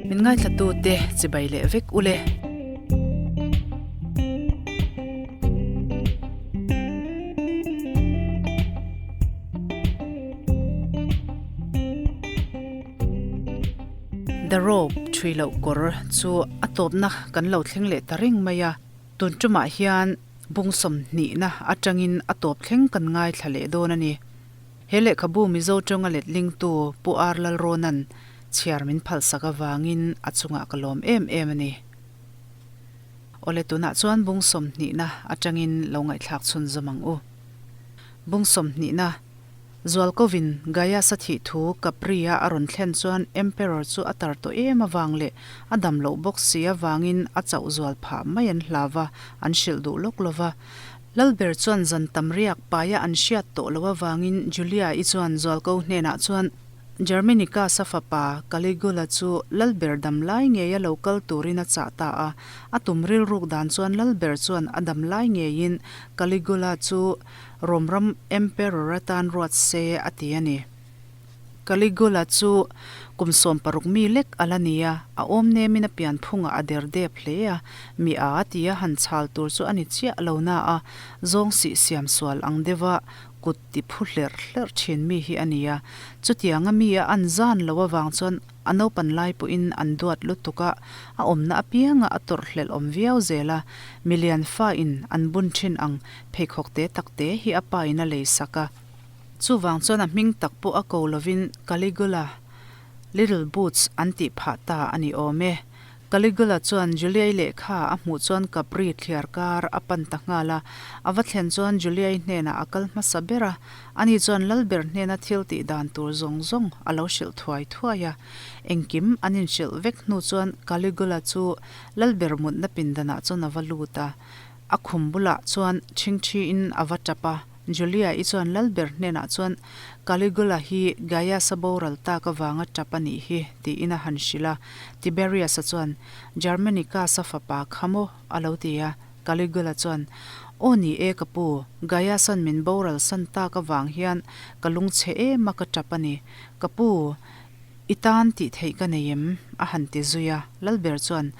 Min ngaithlatute chibai leh vek ule. The Rope, Thui Loh Kawr, chu a tawpna kan lo thleng leh ta reng mai a. Tun tumah hian bung sawmhnihna atangin a tawp thleng kan ngaithla leh dawn a ni. He lehkhabu Mizo tawnga letlingtu Pu R. Lalrawna'n chhiar min phalsak avangin a chungah ka lawm em em a ni. Awle tunah chuan bung sawmhnihna atangin lo ngaihthlak chhunzawm ang u. Bung sawmhnihna Zualkovin Gaius a thih thu Capri-a a rawn thlen chuan Emperor chu a tar tawh em avang leh a dam loh bawk si avangin a chauh zual phah mai an hlau va, an hrilh duh lawk lo va. Lalber chuan zan tam riak paia an hriat tawh loh avangin Julia-i chuan Zualko hnenah chuan Germanicus-a fapa Caligula chu Lalber dam lai ngeia lo kal turin a chah ta a. A tum rilruk dan chuan Lalber chuan a dam lai ngeiin Caligula chu Rom ram Emperor atan ruat se a ti a ni. Caligula chu kum 16 mi lek a la ni a, a awm nemin a pianphungah a der dep hle a, mi a ti a han chhal tur chu a ni chiah lo na a, zawng sih siam sual ang deuha kut ti phu hlerh hlerh thin mi hi a ni a. Chutianga mi a an zan lo avang chuan A naupan lai pawhin an duat lutuk a, a awmna apianga a tawrh hlelh awm viau zel a, milian fa in an bun thin ang pheikhawk te tak te hi a pa in a lei sak a. Chuvang chuan a hming tak pawh a ko lovin Caligula, Little Boots an tih phah ta a ni awm e. Caligula chuan Juliai lehkha a hmuh chuan Capri thliar kar a pan ta nghal a, a va thlen chuan Juliai hnenah a kal hmasa ber a, ani chuan Lalber hnena thil tih dan tur zawng zawng a lo hrilh thuai thuai a. Engkim an inhrilh vek hnu chuan Caligula chu Lalber mutna pindanah chuan a va lut a, a khum bulah chuan ṭhingṭhiin a va ṭap a. Julia-i chuan Lalber hnenah chuan Caligula hi Gaius-a boral tak avanga ṭap a nih hi tiin a han hrilh a. Tiberius-a chuan, Germanicus-a fapa kha maw? a lo ti a. Caligula chuan, Aw ni e ka pu, Gaius-a'n min boral san tak avang hian ka lungchhe em a ka ṭap a ni. Ka pu, i tan tih theih ka nei em? a han ti zui a. Lalber chuan,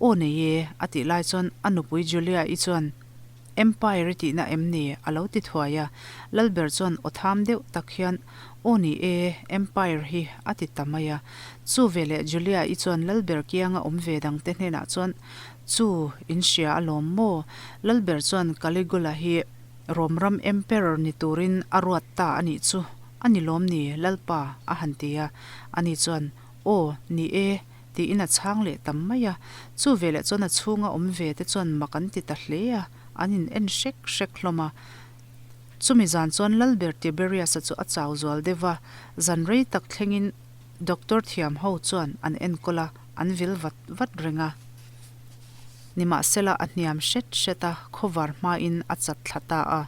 Aw nei e, a tih lai chuan a nupui Julia-i chuan, Empire i tihna em ni? a lo ti thuai a. Lalber chuan aw tham deuh tak hian, Aw ni e, Empire hi a ti ta mai a. Chu veleh Julia-i chuan Lalber kianga awm ve dangte hnenah chuan, Chu, in hria alawm maw? Lalber chuan Caligula hi Rom ram Emperor ni turin a ruat ta a nih chu, a ni lawm ni, Lalpa? a han ti a. Ani chuan, Aw, ni e, Tiin a chhang leh tam mai a. Chu veleh chuan a chhunga awm ve te chuan mak an ti ta hle a, an in en hrek hrek hlawm a. Chumi zan chuan Lalber Tiberius-a chu a chau zual deuh va, zan rei tak thlengin doctor thiam ho chuan an enkawl a, an vil vat vat reng a. Nimahsela a hniam hret hret a, khawvar hmain a chat thla ta a.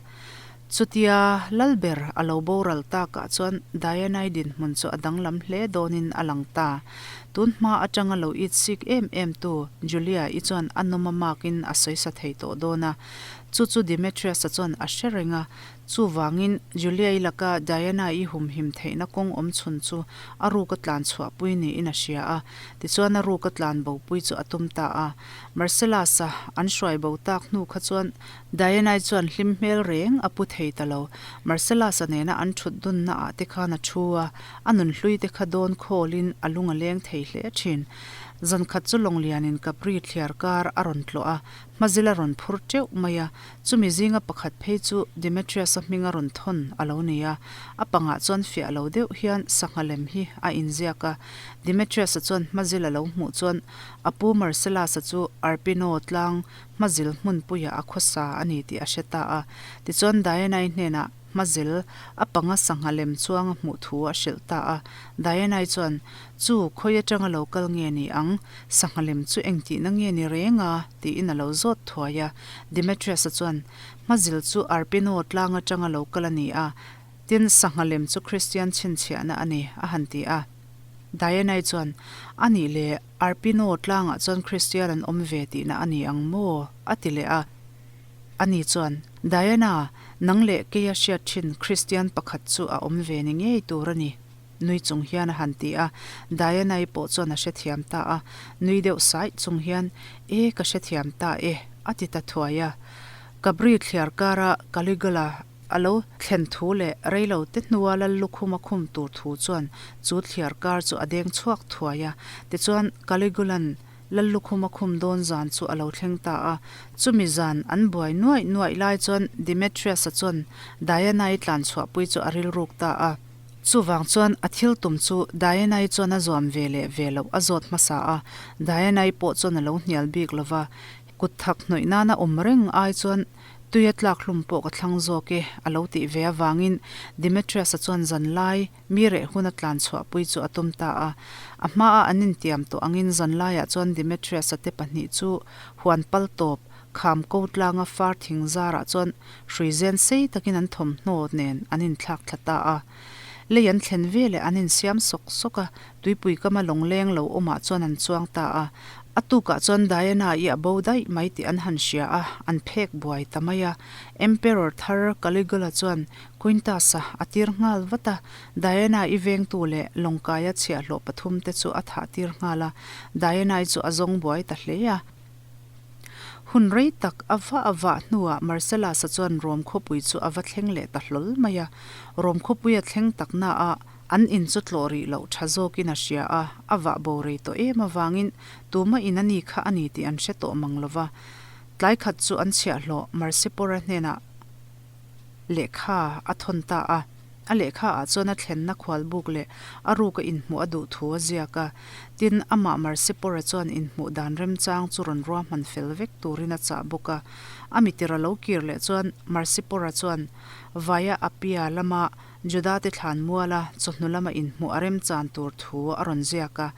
Chutia Lalber a lo boral takah chuan Diana-i dinhmun chu a danglam hle dawnin a lang ta. Tun hma atanga lo itsik em em tu Julia-i chuan a nawm a makin a sawisa thei tawh dawn a. Chu chu Demetrius-a chuan a hre reng a. Chuvangin Julia-i laka Diana-i humhim theihna kawng awm chhun chu a ruka tlan chhuahpui niin a hria a. Tichuan a ruka tlan bopui chu a tum ta a. Marcellus-a an hruai bo tak hnu kha chuan Diana-i chuan hlim hmel reng a pu thei ta lo. Marcellus-a nena an thut dunna ah te khan a thu a, a nunhlui te kha dawn khawlin a lung a leng thei hle thin. Zan khat chu Lawnglianin Capri thliar kar a rawn tlawh a, hmazil a rawn phur teuh mai a, chumi zinga pakhat phei chu Demetrius-a hming a rawn thawn a lo ni a, a pangah chuan fiah lo deuh hian sangha lem hi a inziak a. Demetrius-a chuan hmazil a lo hmuh chuan a pu Marcellus-a chu Arpino tlang Hmazil hmunpuiah a khawsa a ni tih a hre ta a. Tichuan Diana-i hnenah Hmazil a panga sangha lem chuang a hmuh thu a hrilh ta a. Diana-i chuan, Chu, khawi atanga lo kal nge ni ang? Sangha lem chu engtihna nge ni reng a? tiin a lo zawt thuai a. Demetrius-a chuan, Hmazil chu Arpino tlang atanga lo kal a ni a, tin sangha lem chu Kristian chhinchhiahna a ni, a han ti a. Diana-i chuan, A nih le, Arpino tlangah chuan Kristian an awm ve tihna a ni ang maw? a ti leh a. Ani chuan, Diana, nang leh keia hriat thin Kristian pakhat chu a awm ve ni ngei tur a ni. Nui chung hian a han ti a. Diana-i pawh chuan a hrethiam ta a. Nui deuh saih chung hian, E, ka hrethiam ta e, a ti ta thuai a. Kabri thliar kara Caligula a lo thlen thu leh reilo te hnua lal lukhum a khum tur thu chuan chu thliar kar chu a deng chhuak thuai a. Tichuan, Caligula'n lal lukhum a khum dawn zan chu a lo thleng ta a. Chumi zan an buai nuaih nuaih lai chuan Demetrius-a chuan Diana-i tlan chhuahpui chu a rilruk ta a. Chuvang chuan a thil tum chu Diana-i chuan a zuam ve leh ve loh a zawt hmasa a. Diana-i pawh chuan a lo hnial bik lo va, kut thak hnawih nana awm reng ai chuan tuia tlak hlum pawh ka thlang zawk e a lo tih ve avangin Demetrius-a chuan zanlai mi reh huna tlan chhuahpui chu a tum ta a. A hmaa an intiam tawh angin zanlaiah chuan Demetrius-a te pahnih chu huan pal tawp kham ko tlanga far thing zarah chuan hrui zen sei takin an thawmhnaw nen an inthlak thla ta a. Lei an thlen veleh an insiam sawk sawk a, tuipui kama lawngleng lo awmah chuan an chuang ta a. A tukah chuan Diana-i a bo daih mai tih an han hria a, an phek buai ta mai a. Emperor thar Caligula chuan Quintus-a a tir nghal vat a, Diana-i vengtu leh lawngkaia chhiahhlawh pathumte chu a thah tir nghal a, Diana-i chu a zawng buai ta hle a. Hun rei tak a va a vah hnuah Marcellus-a chuan Rom khawpui chu a va thleng leh ta hlawl mai a. Rom khawpui a thleng tak naah an in chu tlawh rih loh tha zawkin a hria a, a vah bo rei tawh em avangin tuma in a ni kha a ni tih an hre tawh mang lo va. Tlai khat chu an chhiahhlawh Marcipora hnenah lehkha a thawn ta a. A lehkha ah chuan a thlenna khualbuk leh a ruka inhmuh a duh thu a ziak a. Tin, amah Marsipora chuan inhmuh dan remchang chu rawn ruahman fel vek turin a chah bawk a. A mitir a lo kir leh chuan Marsipora chuan Via Appia lama Juda-te thlan muala chawhnu lama inhmuh a remchan tur thu a rawn ziak a.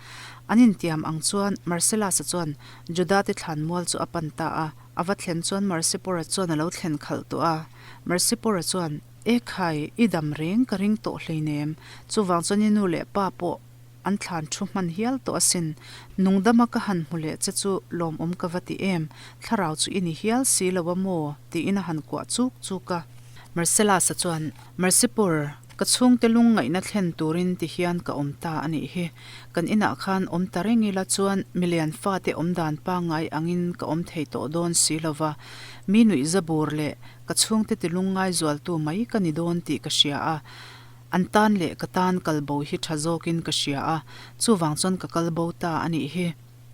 An intiam ang chuan Marcellus-a chuan Juda-te thlan mual chu a pan ta a. A va thlen chuan Marsipora chuan a lo thlen khalh tawh a. Marsipora chuan. E khai, i dam reng ka ring tawh hleinem. Chuvang chuan i nu leh pa pawh an thlan thu hman hial tawh asin. Nungdama ka han hmu leh che chu lawmawm ka va ti em, thlarau chu i ni hial si lo a maw? tiin a han kuah chuk chuk a. Marcellus-a chuan, Marcipur, ka chhungte lungngaihna thlen turin ti hian ka awm ta a nih hi. Kan inah khan awm ta reng ila chuan milian fate awm dan pangngai angin ka awm thei tawh dawn si lo va. Mi nuihza bur leh Ka chhungte ti lungngai zualtu mai ka ni dawn tih ka hria a, an tan leh ka tan kal bo hi tha zawkin ka hria a, chuvang chuan ka kal bo ta a nih hi.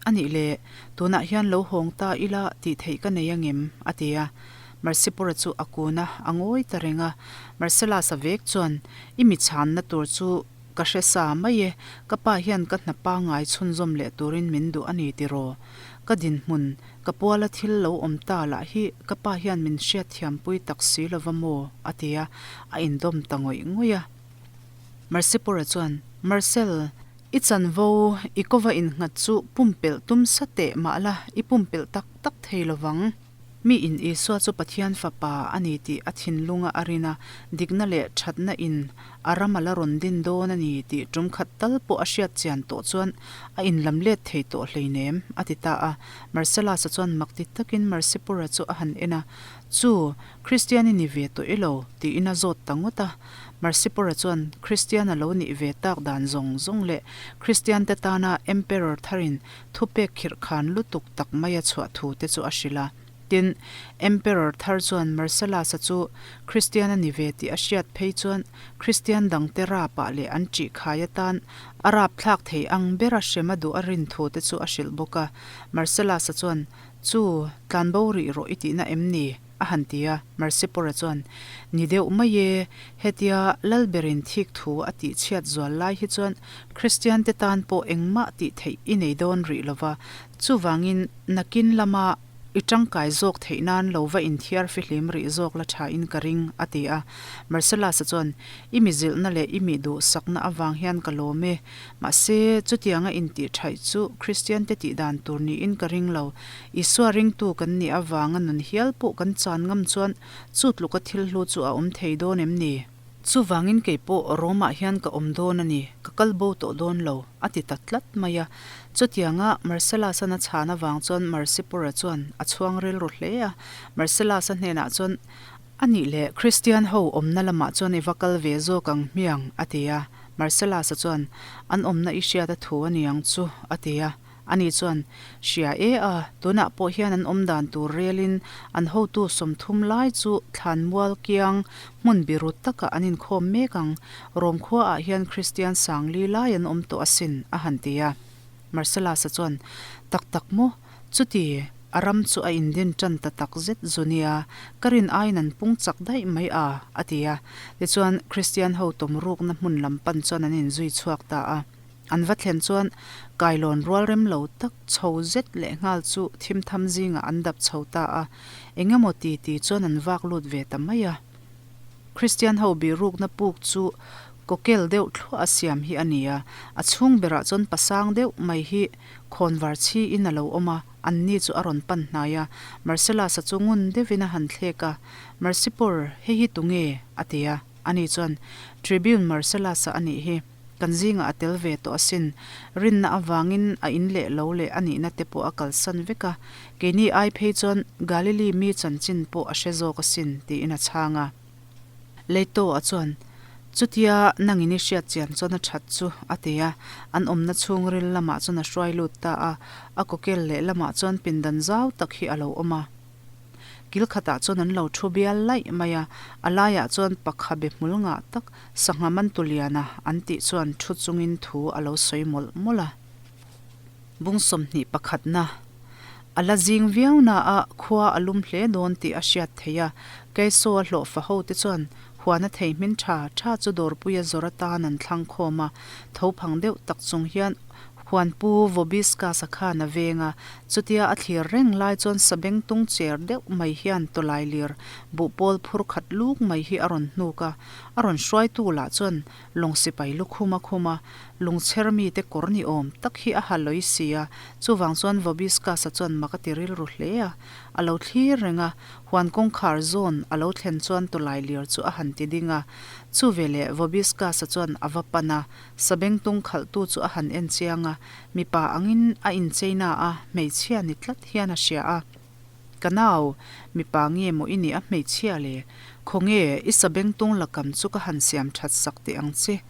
A nih le, tunah hian lo hawng ta ila tih theih ka nei angem? a ti a. Marcipora chu a kun a, a ngawi ta reng a. Marcellus-a vek chuan, I mi chhanna tur chu ka hre sa mai e, ka pa hian ka hna pangngai chhunzawm leh turin min duh a ni tiraw? Ka dinhmun Ka puala thil lo awm ta lah hi ka pa hian min hriatthiampui tak si lo va maw? a ti a, a indawm ta ngawih ngawih a. Marcipora chuan, Marcel, i chanvo i kova innghat chu pumpelh tum sa teh mah la, i pumpelh tak tak thei lo vang. Mi in Isua chu Pathian Fapa a ni tih a thinlunga a rin a, dikna leh thatna in a ram a la rawn din dawn a ni tih tum khat tal pawh a hriat chian tawh chuan a inlam let thei tawh hleinem, a ti ta a. Marcellus-a chuan mak ti takin Marcipura chu a han en a, Chu, Kristian i ni ve tawh i lo? tiin a zawt ta ngawt a. Marcipura chuan Kristian a lo nih ve tak dan zawng zawng leh Kristiante tana Emperor tharin thupek khirh khan lutuk tak mai a chhuah thu te chu a hrilh a. Tin, Emperor thar chuan Marcellus-a chu Kristian a ni ve tih a hriat phei chuan Kristian dangte rapah leh an ṭih khai atan a rap thlak thei ang bera hrem a duh a rin thu te chu a hrilh bawk a. Marcellus-a chuan, Chu, tlanbo rih rawh i tihna em ni? a han ti a. Marcipora chuan, Ni deuh mai e, hetia Lalberin thik thu a tih chhiat zual lai hi chuan Kristiante tan pawh engmah tih theih i nei dawn rih lo va, chuvangin nakin lama I tangkai zawk theih nan lo va inthiar fihlim rih zawk la tha in ka ring, a ti a. Marcellus-a chuan, I mi zilhna leh i mi duhsakna avang hian ka lawm e. Mahse, chutianga intih thaih chu Kristiante tih dan tur niin ka ring lo. Isua ringtu kan nih avanga nun hial pawh kan chan ngam chuan chu tluka thil hlu chu a awm thei dawn em ni? Chuvangin kei pawh Rome-ah hian ka awm dawn a ni, ka kal bo tawh dawn lo, a ti ta tlat mai a. Chutianga Marcellus-an a chhan avang chuan Marcipora chuan a chhuang rilru hle a. Marcellus-a hnenah chuan, A nih leh, Kristian ho awmna lamah chuan i va kal ve zawk ang hmiang, a ti a. Marcellus-a chuan, An awmna i hriat a thu a ni ang chu, a ti a. Ani chuan, Hria e a, tunah pawh hian an awm dan tur relin an hotu 30 lai chu thlanmual kiang hmun biru takah an inkhawm mek ang. Rom khuaah hian Kristian sangli lai an awm tawh asin, a han ti a. Marcellus-a chuan, Tak tak maw? Chuti, a ram chu a indin tan ta tak zet zu nia, ka rin aiin an pung chak daih mai a, a ti a. Tichuan, Kristian ho tawm rukna hmun lam pan chuan an inzui chhuak ta a. An va thlen chuan kailawn rual rem lo tak chho zet leh nghal chu thim tham zingah an dap chho ta a, eng emaw ti ti chuan an vak lut ve ta mai a. Kristian ho bihrukna puk chu kawkel deuh thluah a siam hi a ni a, a chhung berah chuan pasang deuh mai hi khawnvar chhiin a lo awm a, anni chu a rawn pan hnai a, Marcellus-a chu ngun deuhin a han thlek a, Marcipor, hei hi tunge? a ti a, ani chuan, Tribune Marcellus-a a nih hi. Kan zingah a tel ve tawh asin. Rinna avangin a in leh lo leh a nihna te pawh a kalsan vek a, keini ai phei chuan Galili mi chanchin pawh a hre zawk asin, tiin a chhang a. Leito-a chuan, Chutia nangin i hriat chian chuan a that chu, a ti a. An awmna chhungril lamah chuan a hruai lut ta a, a kawkel leh lamah chuan pindan zau tak hi a lo awm a. Kil khatah chuan an lo thu bial laih mai a, a laiah chuan pakha be hmul ngah tak sangha man tu liana an tih chuan thu chungin thu a lo sawi mawlh mawlh a. Bung 21 na A la zing viau na a, khua a lum hle dawn tih a hriat theih a, Keisaw a hlawhfa ho te chuan huana thei hmin tha tha chu dawrpuia zawr atan an thlang khawm a, tho phang deuh tak chung hian Huanpu Vobiscus-a khan a veng a, chutia a thlir reng lai chuan sabengtung cher deuh mai hian tawlailir buhpawl phur khat luk mai hi a rawn hnuk a, a rawn hruaitu lah chuan lawng sipai lukhum a khum a, lungchher mite kawr ni awm tak hi a ha lawi si a, chuvang chuan Vobiscus-a chuan mak a ti rilru hle a, a lo thlir reng a, huan kawngkhar zawn a lo thlen chuan tawlailir chu a han ti ding a, chuveleh Vobiscus-a chuan a va pan a, Sabengtung khalhtu chu a han en chiang a, mipa angin a incheina a, hmeichhia ni tlat hian a hria a. Ka nau, mipa nge maw i nih a hmeichhia le? Khawnge, i sabengtung lakam chu ka han siam that sak teh ang che.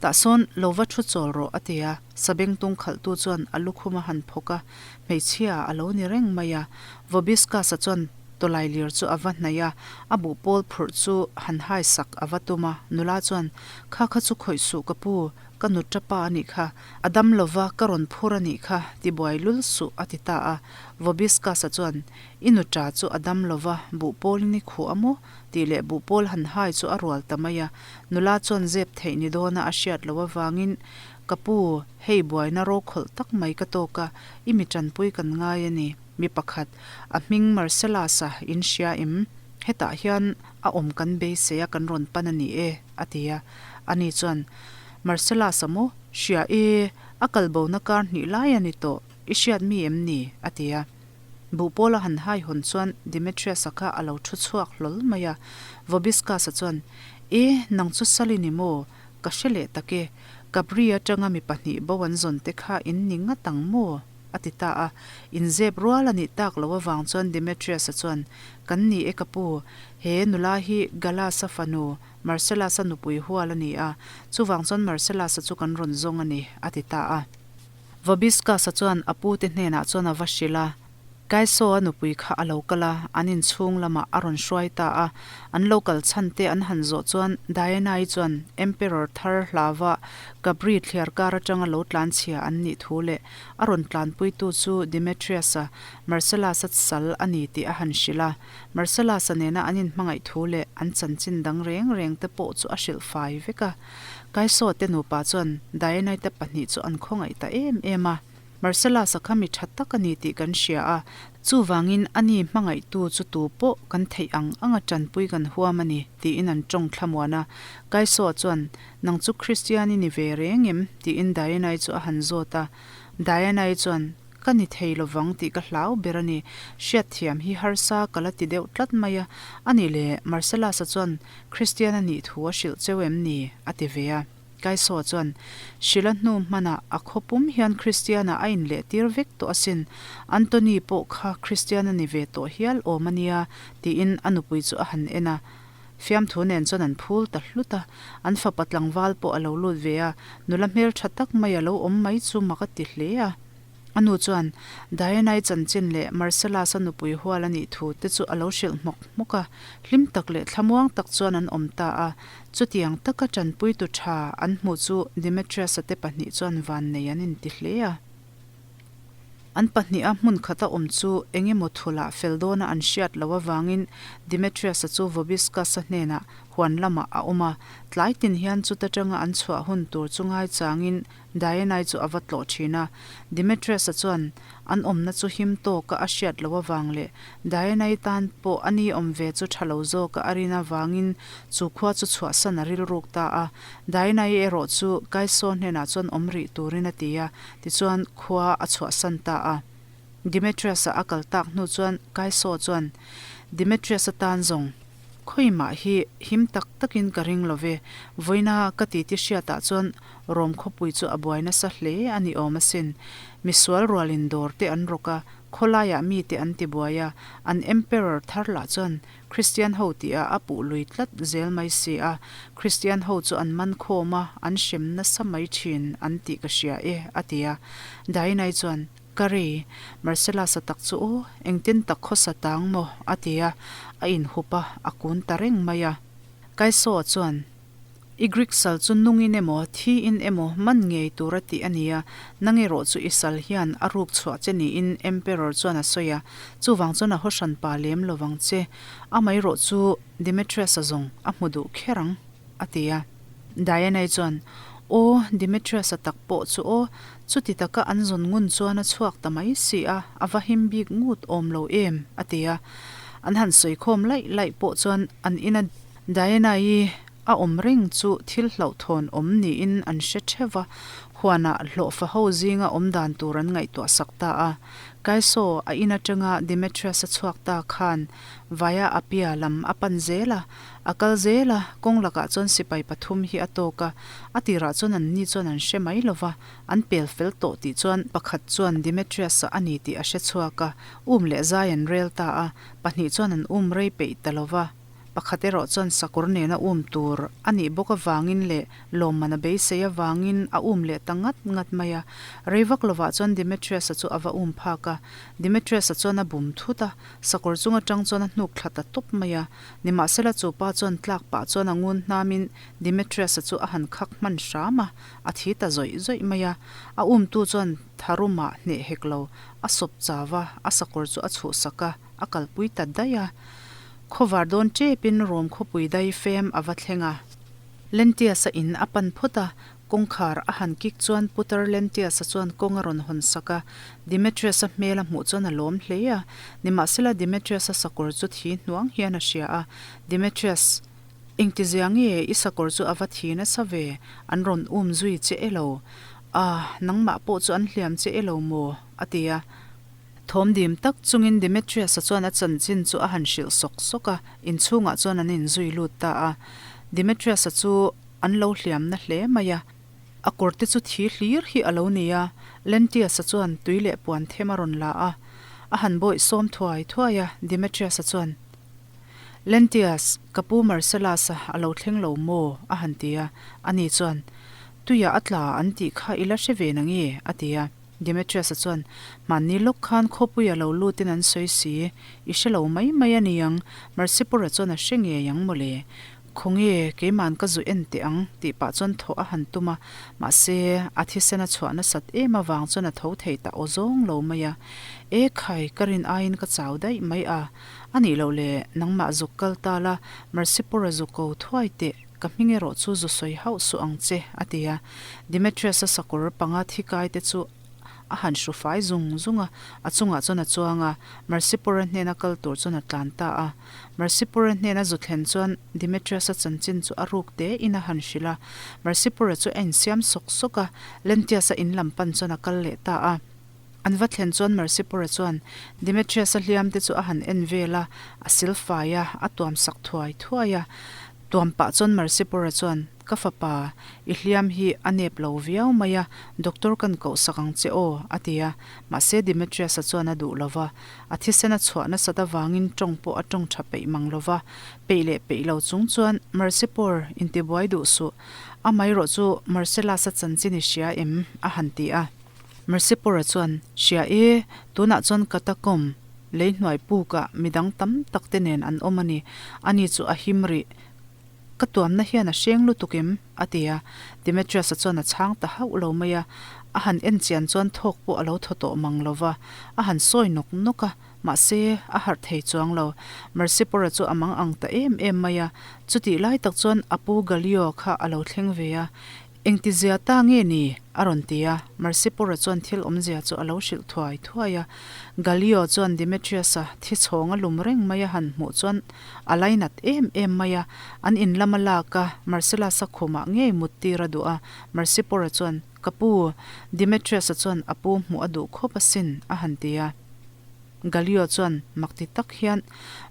Tah sawn lo va thu chawl rawh a ti a, sabengtung khalhtu chuan a lukhum a han phawk a, hmeichhia a lo ni reng mai a. Vobiscus-a chuan tawlailir chu a va hnaih a, a buhpawl phurh chu han hai sak a va tum a, nula chuan, Kha kha chu khawih suh ka pu, ka nuṭa pa a nih kha, a dam lova ka rawn phur a nih kha, ti buai lul suh a ti ta a. Vobiscus-a chuan, I nuṭa chu a dam lova, buhpawlin i khuh a maw? tih leh buhpawl han hai chu a rual ta mai a. Nula chuan zep theih ni dawna a hriat loh avangin, Ka pu, hei buaina rokhawlh tak mai ka tawk a, i mi ṭanpui kan ngai a ni. Mi pakhat, a hming Marcellus-a in hria em? Hetah hian a awm kan beisei a kan rawn pan a ni e, a ti a. Ani chuan, Marcellus-a maw? Hria e, a kalbona kar hnih lai a ni tawh, i hriat mi em ni? a ti a. Buhpawl a han hai hawn chuan Demetrius-a kha a lo thu chhuak hlawl mai a. Vobiscus-a chuan, E, nang chu sal i ni maw? Ka hre leh tak e. Capri atanga mi pahnih bo an zawn te kha in ni ngat ang maw? A ti ta a. Inzep rual a nih tak loh avang chuan Demetrius-a chuan, Kan ni e ka pu, he nula hi Gallus-a fanu Marcellus-a nupui hual a ni a, chuvang chuan Marcellus-a chu kan rawn zawng a ni, a ti ta a. Vobiscus-a chuan a pute hnenah chuan a va hrilh a. Kaiso-a nupui kha a lo kal a, an inchhung lamah a rawn hruai ta a. An lo kal chhan te an han zawh chuan Diana-i chuan Emperor thar hlava Capri thliar kar atanga lo tlanchhia an nih thu leh a rawn tlanpuitu chu Demetrius-a, Marcellus-a sal a ni tih a han hrilh a. Marcellus-a nena an inhmangaih thu leh an chanchin dang reng reng te pawh chu a hrilh fai vek a. Kaiso-a te nupa chuan Diana-i te pahnih chu an khawngaih ta em em a. Marcellus-a kha mi tha tak a ni tih kan hria a, chuvangin a ni hmangaihtu chu tu pawh kan theih ang anga tanpui kan huam a ni, tiin an tawng thlamuan a. Kaiso-a chuan, Nang chu Kristian i ni ve reng em? tiin Diana-i chu a han zawt a. Diana-i chuan, Ka ni thei lovang tih ka hlau ber a ni. Hriatthiam hi harsa ka la ti deuh tlat mai a. A nih le, Marcellus-a chuan Kristian a nih thu a hrilh cheu em ni? a ti ve a. Kaisaw chuan, Hrila hnu hmanah a khaw pum hian Kristiana a inlehtir vek tawh asin. Anthony pawh kha Kristian a ni ve tawh hial awm a nia, tiin a nupui chu a han en a. Fiamthu nen chuan an phul ta hlut a, an fapa tlangval pawh a lo lut ve a, nula hmeltha tak mai a lo awm mai chu mak a ti hle a. A nu chuan Diana-i chanchin leh Marcellus-a nupui hual a nih thu te chu a lo hrilh hmawk hmawk a, hlim tak leh thlamuang tak chuan an awm ta a. Chutiang taka tanpuitu tha an hmuh chu Demetrius-a te pahnih chuan vannei an inti hle a. An pahniha hmun khata awm chu eng emaw thulah fel dawna an hriat loh avangin Demetrius-a chu Vobiscus-a hnenah huan lamah a awm a, tlai tin hian chuta tanga an chhuah hun tur chu ngaichangin Diana-i chu a va tlawh thin a. Demetrius-a chuan an awmna chu him tawka a hriat loh avang leh Diana-i tan pawh a ni awm ve chu tha lo zawka a rin avangin chu khua chu chhuahsan a rilruk ta a. Diana-i erawh chu Kaisaw hnenah chuan awm rih turin a ti a. Tichuan, khua a chhuahsan ta a. Demetrius-a a kal tak hnu chuan Kaisaw chuan, Demetrius-a tan zawng, Khawimah hi him tak takin ka ring lo ve, vawiina ka titi hriatah chuan Rom khawpui chu a buai nasa hle a ni awm asin. Misual rualin dawr te an rawk a, khawlaiah mite an ti buai a, an Emperor thar lah chuan Kristian ho tih ah a puh lui tlat zel mai si a, Kristian ho chu an man khawm a, an hrem nasa mai thin an tih ka hria e, a ti a. Dainai chuan, Ka rei, Marcellus-a tak chu aw, engtin tak khawsa tang maw? a ti a, a inhup a, a kun ta reng mai a. Kaisaw-a chuan, I Greek sal chu nungin emaw, thiin emaw man ngei tur a tih a ni a, nang erawh chu i sal hian a ruk chhuah che niin Emperor chuan a sawi a, chuvang chuan a haw hran pa lem lo vang che. Amaherawh chu Demetrius-a zawng a hmu duh kher ang, a ti a. Diana-i chuan, Aw, Demetrius-a tak pawh chu aw, chuti taka an zawn ngun chuan a chhuak ta mai si a, a va him bik ngut awm lo em, a ti a. An han sawi khawm laih laih pawh chuan an ina Diana-i a awm reng chu thil hlauhthawn awm niin an hre theuh va, huanah hlawhfa ho zinga awm dan tur an ngaihtuah sak ta a. Kaisaw a in atanga Demetrius-a chhuak ta khan Via Appia lam a pan zel a, a kal zel a, kawng lakah chuan sipai pathum hi a tawk a, a tirah chuan anni chuan an hre mai lo va, an pel fel tawh tih chuan pakhat chuan Demetrius-a a ni tih a hre chhuak a, um leh zai an rel ta a, pahnih chuan an um rei peih ta lo va. Pakhat erawh chuan sakawr nena um tur a nih bawk avangin leh lawmman a beisei avangin a um leh ta ngat ngat mai a. Rei vak lovah chuan Demetrius-a chu a va um phak a. Demetrius-a chuan a bum thut a, sakawr chung atang chuan a hnuk thla ta tawp mai a. Nimahsela chu pa chuan tlak pah chuan a ngun hnamin Demetrius-a chu a han khak hman hram a, a thi ta zawih zawih mai a. A umtu chuan tharumah hneh hek lo, a sawp chau va, a sakawr chu a chhuhsak a. A kalpui ta daih a. Khawvar dawn tepin Rom khawpui dai fem a va thleng a. Lentius-a in a pan phawt a, kawngkhar a han kik chuan Putar Lentius-a chuan kawng a rawn hawn sak a. Demetrius-a hmel a hmuh chuan a lawm hle a. Nimahsela Demetrius-a sakawr chu thi hnuang hian a hria a. Demetrius, engtizia nge i sakawr chu a va thi nasa ve? An rawn um zui che e lo. Ah, nangmah pawh chu an hliam che e lo maw? a ti a. Thawm dim tak chungin Demetrius-a chuan a chanchin chu a han hrilh sawk sawk a, inchhungah chuan an inzui lut ta a. Demetrius-a chu an lo hliam na hle mai a, a kawr te chu thi hlir hi a lo ni a. Lentius-a chuan tui leh puan them a rawn la a, a han bawih sawm thuai thuai a, Demetrius-a chuan, Lentius, ka pu Marcellus-a a lo thleng lo maw? a han ti a. Ani chuan, Tuiah a tla an tih kha i la hre ve nange? a ti a. Demetrius-a chuan, Hmanni lawk khan khawpuia lo lutin an sawi si, i hre lo mai mai a ni ang, Marsipura chuan a hre ngei ang mawle. Khawnge, keima'n ka zu en teh ang, tih pah chuan thawh a han tum a, mahse, a thisen a chhuah nasat em avang chuan a tho thei ta aw zawng lo mai a. E khai, ka rin aiin ka chau daih mai a, a nih loh le, nangmah zuk kal ta la, Marsipura zu ko thuai teh. Ka hming erawh chu zu sawi hauh suh ang che, a ti a. Demetrius-a sakawr panga thi kai te chu a han hru fai zung zung a, a chungah chuan a chuang a, Marsipura hnena kal tur chuan a tlan ta a. Marsipura hnena zu thlen chuan Demetrius-a chanchin chu a ruk te in a han hrilh a. Marsipura chu a insiam sawk sawk a, Lentius-a in lam pan chuan a kal leh ta a. An va thlen chuan Marsipura chuan Demetrius-a hliam te chu a han en vel a, a sil fai a, a tuam sak thuai thuai a. Tuam pah chuan Marcipora chuan, Ka fapa, i hliam hi a nep lo viau mai a, doctor kan koh sak ang che aw, a ti a. Mahse Demetrius-a chuan a duh lo va, a thisen a chhuah nasat avangin tawng pawh a tawng tha peih mang lo va. Peih leh peih lo chung chuan, Marcipor, intibuai duh suh. Amaherawh chu Marcellus-a chanchin i hria em? a han ti a. Marcipor-a chuan, Hria e, tunah chuan catacomb, lei hnuai pukah midang tam tak te nen an awm a ni. Ani chu a him rih. Ka tuamna hian a hreng lutuk em? a ti a. Demetrius-a chuan a chhang ta hauh lo mai a. A han en chian chuan thawk pawh a lo thaw tawh mang lo va. A han sawi nawk nawk a, mahse, a harh thei chuang lo. Marcipor-a chu a mang ang ta em em mai a. Chutih lai tak chuan a pu Gallio kha a lo thleng ve a. Engtizia ta nge ni? a rawn ti a. Marcipora chuan thil awmzia chu a lo hrilh thuai thuai a. Gallio chuan Demetrius-a thi chhawng a lum reng mai a han hmuh chuan a lainat em em mai a. An in lama lak a, Marcellus-a khumah ngei mut tir a duh a. Marcipora chuan, Ka pu, Demetrius-a chuan a pu hmuh a duh khawp asin, a han ti a. Gallio chuan mak ti tak hian,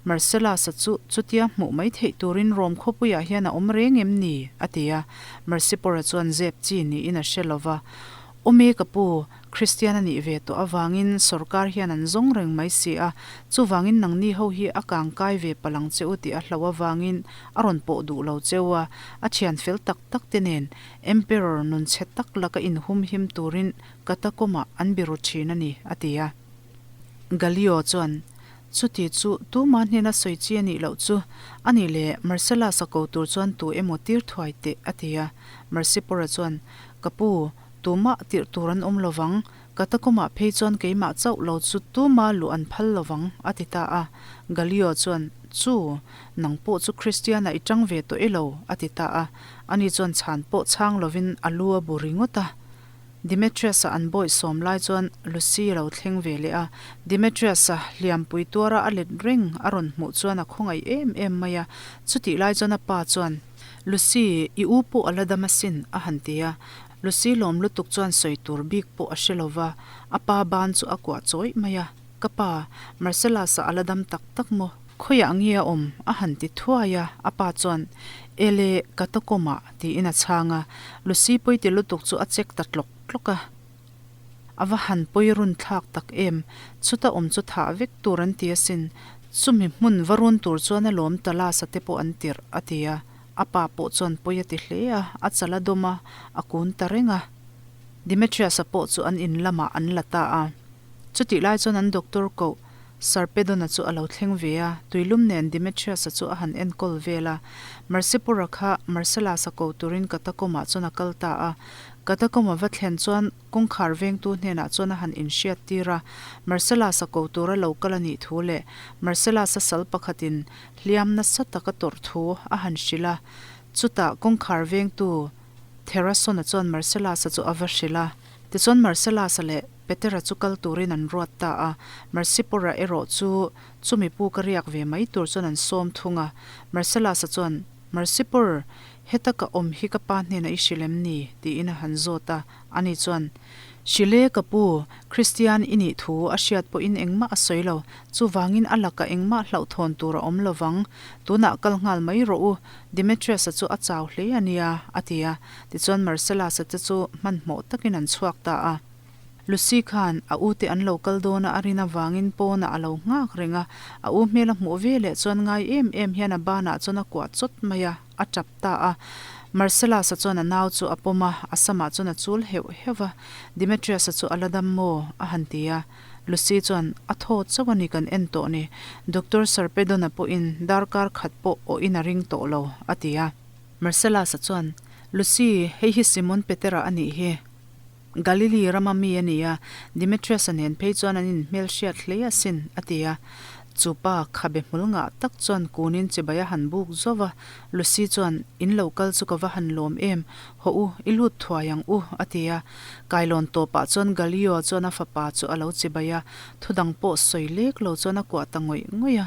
Marcellus-a chu chutia hmuh mai theih turin Rome khawpuiah hian a awm reng em ni? a ti a. Marcipora chuan zep chi niin a hre lo va. Awm e ka pu, Kristian a nih ve tawh avangin sawrkar hian an zawng reng mai si a, chuvangin nangni ho hi a kangkai ve palang che u tih a hlauh avangin a rawn pawh duh lo che u a, a thian fel tak tak te nen Emperor nun chhe tak laka inhumhim turin Catacomb-ah an biru thin a ni, a ti a. Gallio chuan, Chuti chu tuma hnena sawi chi a nih loh chu, a nih leh Marcellus-a ko tur chuan tu emaw tir thuai teh, a ti a. Marcipora chuan, Ka pu, tumah tirh tur an awm lo vang, Catacomb-ah phei chuan keimah chauh lo chu tuma luh an phal lo vang, a ti ta a. Gallio chuan, Chu, nang pawh chu Kristian-ah i tang ve tawh e lo, a ti ta a. Ani chuan chhan pawh chhang lovin a lu a bu ringawt a. Demetrius-a an bawih sawm lai chuan Lucy a lo thleng ve leh a, Demetrius-a hliampui tuara a let reng a rawn hmuh chuan a khawngaih em em mai a, chutih lai chuan a pa chuan, Lucy, i u pawh a la dam asin, a han ti a. Lucy lawm lutuk chuan sawi tur bik pawh a hre lo va, a pa ban chu a kuah chawih mai a, Ka pa, Marcellus-a a la dam tak tak maw? Khawiah nge a awm? a han ti thuai a, a pa chuan, Ele, ka tawkawmah, tiin a chhang a. Lucy pawi ti lutuk chu a chek ta tlawk tlawk a. A va han pawi run thlak tak em? Chuta awm chu thah vek tur an ti asin. Chumi hmun va run tur chuan a lawm Talasa te pawh an tirh, a ti a. A pa pawh chuan pawi a ti hle a, a chal a dawm a, a kun ta reng a. Demetrius-a pawh chu an in lamah an la ta a. Chutih lai chuan an doctor koh Sarpedon-a chu a lo thleng ve a, tuilum nen Demetrius-a chu a han enkawl vel a. Marcipora kha Marcellus-a ko turin Catacomb-ah chuan a kal ta a. Catacomb-a va thlen chuan kawngkhar vengtu hnenah chuan a han inhriat tir a, Marcellus-a ko tura lo kal a nih thu leh Marcellus-a sal pakhatin hliam nasa tak a tawrh thu a han hrilh a. Chutah kawngkhar vengtu Therason-a chuan Marcellus-a chu a va hrilh a. Tichuan Marcellus-a leh Petera chu kal turin an ruat ta a, Marcipora erawh chu chumi pu ka riak ve mai tur chuan an sawm thung a. Marcellus-a chuan, Marcipor, heta ka awm hi ka pa hnenah i hrilh em ni? tiin a han zawt a. Ani chuan, Hrilh e, ka pu, Kristian i nih thu a hriat pawhin engmah a sawi lo, chuvangin a lakah engmah hlauhthawn tur a awm lo vang. Tunah kal nghal mai rawh u, Demetrius-a chu a chau hle a nia, a ti a. Tichuan Marcellus-a te chu hmanhmawh takin an chhuak ta a. Lucy khan a u te an lo kal dawn a a rin avangin pawnah a lo nghak reng a, a u hmel a hmuh ve leh chuan ngai em em hian a banah chuan a kuah chawt mai a, a tap ta a. Marcellus-a chuan a nau chu a pawm a, a samah chuan a chul heuh heuh a, Demetrius-a chu a la dam maw? a han ti a. Lucy chuan, A thaw chauh a ni kan en tawh ni, Doctor Sarpedon-a pawhin darkar khat pawh awhin a ring tawh lo, a ti a. Marcellus-a chuan, Lucy, hei hi Simon Petera a nih hi. Galili rama mi a ni a, Demetrius-a nen phei chuan an inhmelhriat hle asin, a ti a. Chu pa khabe hmul ngah tak chuan kunin chibai a han buk zauh a. Lucy chuan, In lo kal chu ka va han lawm em, hawh u, i lut thuai ang u, a ti a. Kailawn tawpah chuan Galio chuan a fapa chu a lo chibai a, thudang pawh sawi lek lo chuan a kuah ta ngawih ngawih a.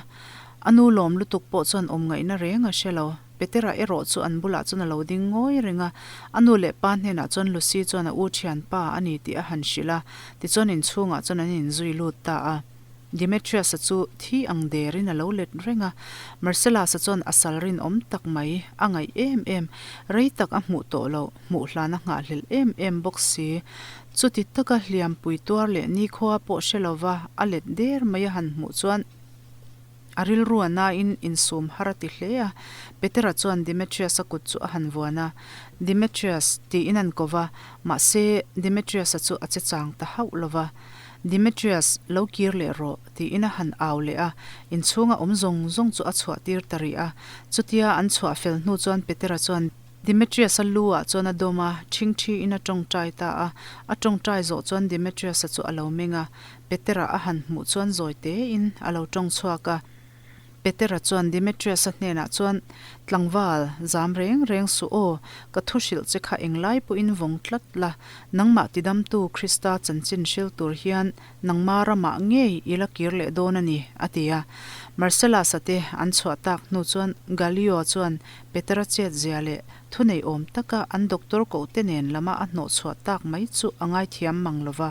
A nu lawm lutuk pawh chuan awm ngaihna reng a hre lo. Petera erawh chu an bulah chuan a lo ding ngawi reng a, a nu leh pa hnenah chuan Lucy chuan a u thianpa a ni tih a han hrilh a, tichuan inchhungah chuan an inzui lut ta a. Demetrius-a chu thi ang derin a lo let reng a. Marcellus-a chuan a sal rinawm tak mai, a ngaih em em, rei tak a hmuh tawh loh, hmuh hlan a nghahhlelh em em bawk si. Chuti taka hliampui tuar leh nikhua pawh hre lova a let der mai a han hmuh chuan a rilru a nain insum har a ti hle a. Petera chuan Demetrius-a kut chu a han vuan a, Demetrius, tiin an ko va, mahse Demetrius-a chu a che chang ta hauh lo va. Demetrius, lo kir leh rawh, tiin a han au leh a, inchhunga awm zawng zawng chu a chhuah tir ta rih a. Chutia an chhuah fel hnu chuan Petera chuan Demetrius-a lu ah chuan a dawm a, ṭhingṭhiin a ṭawngṭai ta a. A ṭawngṭai zawh chuan Demetrius-a chu a lo meng a, Petera a han hmuh chuan zawi tein a lo ṭawng chhuak a. Petera chuan Demetrius-a hnenah chuan, Tlangval, zam reng reng suh aw, ka thu hrilh che kha englai pawhin vawng tlat la, nangmah tidamtu Krista chanchin hril tur hian nangma ramah ngei i la kir leh dawn a ni, a ti a. Marcellus-a te an chhuah tak hnu chuan Gallio chuan Petera chet zia leh thunei awm taka an doctor kohte nen lama a hnawh chhuah tak mai chu a ngaithiam mang lo va.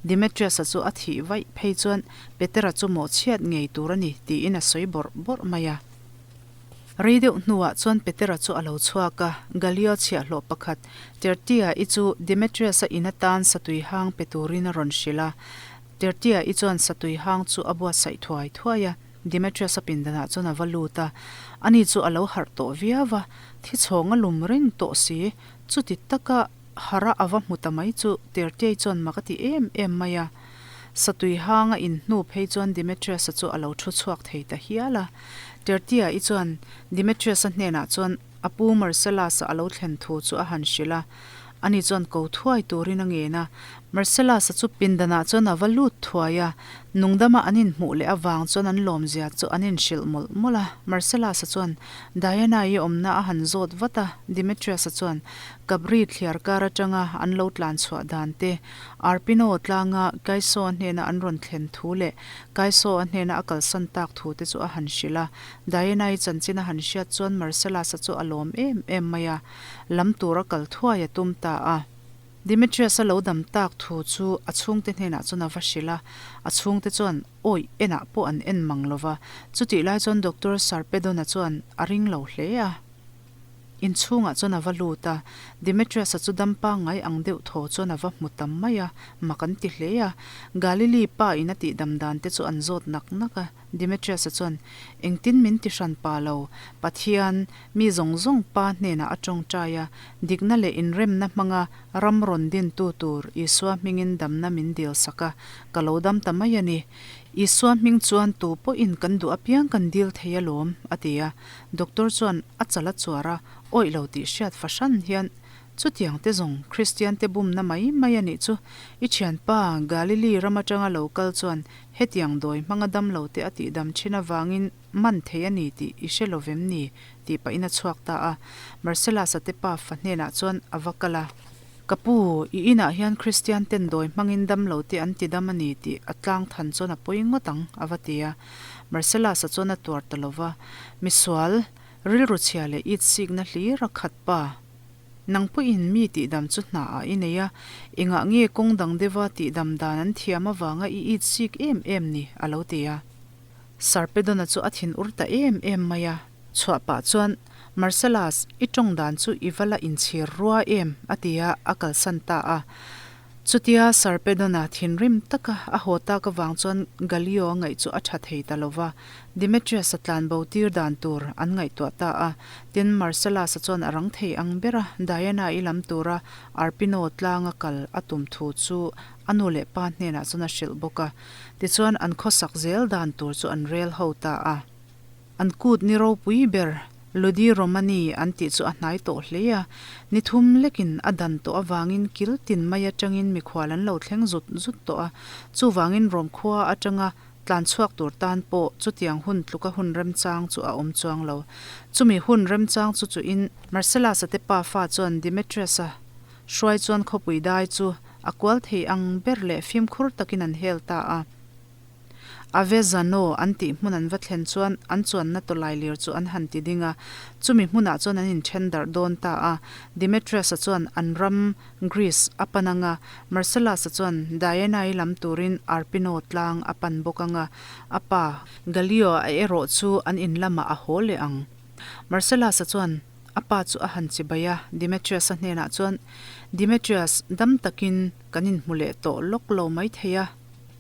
Demetrius-a chu a thih vaih phei chuan Petera chu mawhchhiat ngei tur a ni tiin a sawi bawrh bawrh mai a. Rei deuh hnuah chuan Petera chu a lo chhuak a, Gallio chhiahhlawh pakhat Tertia-i chu Demetrius-a in atan satui hang pe turin a rawn hrilh a. Tertia-i chuan satui hang chu a buatsaih thuai thuai a, Demetrius-a pindanah chuan a va lut a. Ani chu a lo harh tawh viau va, thi chhawng a lum reng tawh si. Chuti taka harh a a va hmu ta mai chu Tertia-i chuan mak a ti em em mai a. Satui hang a in hnu phei chuan Demetrius-a chu a lo thu chhuak thei ta hial a. Tertia-i chuan Demetrius-a hnenah chuan a pu Marcellus-a a lo thlen thu chu a han hrilh a. Ani chuan ko thuai turin a ngen a. Marcellus-a chu pindanah chuan a va lut thuai a. Nungdama an inhmuh leh avang chuan an lawmzia chu an inhrilh mawlh mawlh a. Marcellus-a chuan Diana-i awmna a han zawt vat a. Demetrius-a chuan Kabri thliar kar atanga an lo tlan chhuah dan te, Arpino tlanga Kaiso-a hnena an rawn thlen thu leh Kaiso-a hnena a kalsan tak thu te chu a han hrilh a. Diana-i chanchin a han hriat chuan Marcellus-a chu a lawm em em mai a, lam tura kal thuai a tum ta a. Demetrius-a lo dam tak thu chu a chhungte hnenah chuan a va hrilh a, a chhungte chuan awih enah pawh an en mang lo va. Chutih lai chuan Doctor Sarpedon-a chuan a ring lo hle a. Inchhungah chuan a va lut a, Demetrius-a chu dam pangngai ang deuh thaw chuan a va hmu tam mai a, mak an ti hle a. Galili pa in a tih dam dan te chu an zawt nak nak a, Demetrius-a chuan, Engtin min ti hran pa lo, Pathian, mi zawng zawng pa hnenah a tawngtai a, dikna leh inremna hmanga ram rawn dintu tur Isua hmingin damna min dil sak a, ka lo dam ta mai a ni. Isua hming chuan tu pawhin kan duh apiang kan dil thei alawm, a ti a. Doctor chuan a chal a chuar a, awih lo tih hriat fahran hian, Chutiang te zawng Kristian te bumna mai mai a nih chu. I thianpa Galili ram atanga lo kal chuan hetiang dawi hmanga dam lo te a tihdam thin avangin man thei a ni tih i hre lo vem ni? tih pahin a chhuak ta a. Marcellus-a te pa fa hnenah chuan a va kal a. Ka pu, i inah hian Kristian ten dawi hmangin dam lo te an ti dam a ni tih a tlang than chuan a pawi ngawt ang, a va ti a. Marcellus-a chuan a tuar ta lo va, Misual, rilru chhia leh it sikna hlir a khat pa. Nang pawhin mi tihdam chu hna ah i nei a, engah nge kawng dang deuha tihdam dan an thiam avanga i it sik em em ni? a lo ti a. Sarpedon-a chu a thin ur ta em em mai a. Chhuah pah chuan, Marcellus, i tawng dan chu i va la inchhir rua em? a ti a, a kalsan ta a. Chutia Sarpedon-a thinrim taka a haw tak avang chuan Gallio a ngaih chu a tha thei ta lo va, Demetrius-a tlanbo tir dan tur an ngaihtuah ta a. Tin, Marcellus-a chuan a rang thei ang bera Diana-i lam tura Arpino tlanga kal a tum thu chu a nu leh pa hnenah chuan a hrilh bawk a. Tichuan, an khawsak zel dan tur chu an rel ho ta a. An kut ni ropui ber Ludi Romani an tih chu a hnai tawh hle a, ni thum lekin a dan tawh avangin kil tin mai atangin mikhual an lo thleng zut zut tawh a, chuvangin Rom khua atanga tlan chhuak tur tan pawh chutiang hun tluka hun remchang chu a awm chuang lo. Chumi hun remchang chu chuhin Marcellus-a te pafa chuan Demetrius-a hruai chuan khawpui dai chu a kual thei ang ber leh fimkhur takin an hel ta a. Avezzano an tih hmun an va thlen chuan an chuanna tawlailir chu an han ti ding a, chumi hmunah chuan an inthen darh dawn ta a. Demetrius-a chuan an ram, Greece, a pan ang a, Marcellus-a chuan Diana-i lam turin Arpino tlang a pan bawk ang a, a pa, Gallio-a erawh chu an in lamah a haw leh ang. Marcellus-a chuan a pa chu a han chibai a, Demetrius-a hnenah chuan, Demetrius, dam takin kan inhmu leh tawh lawk lo maithei a.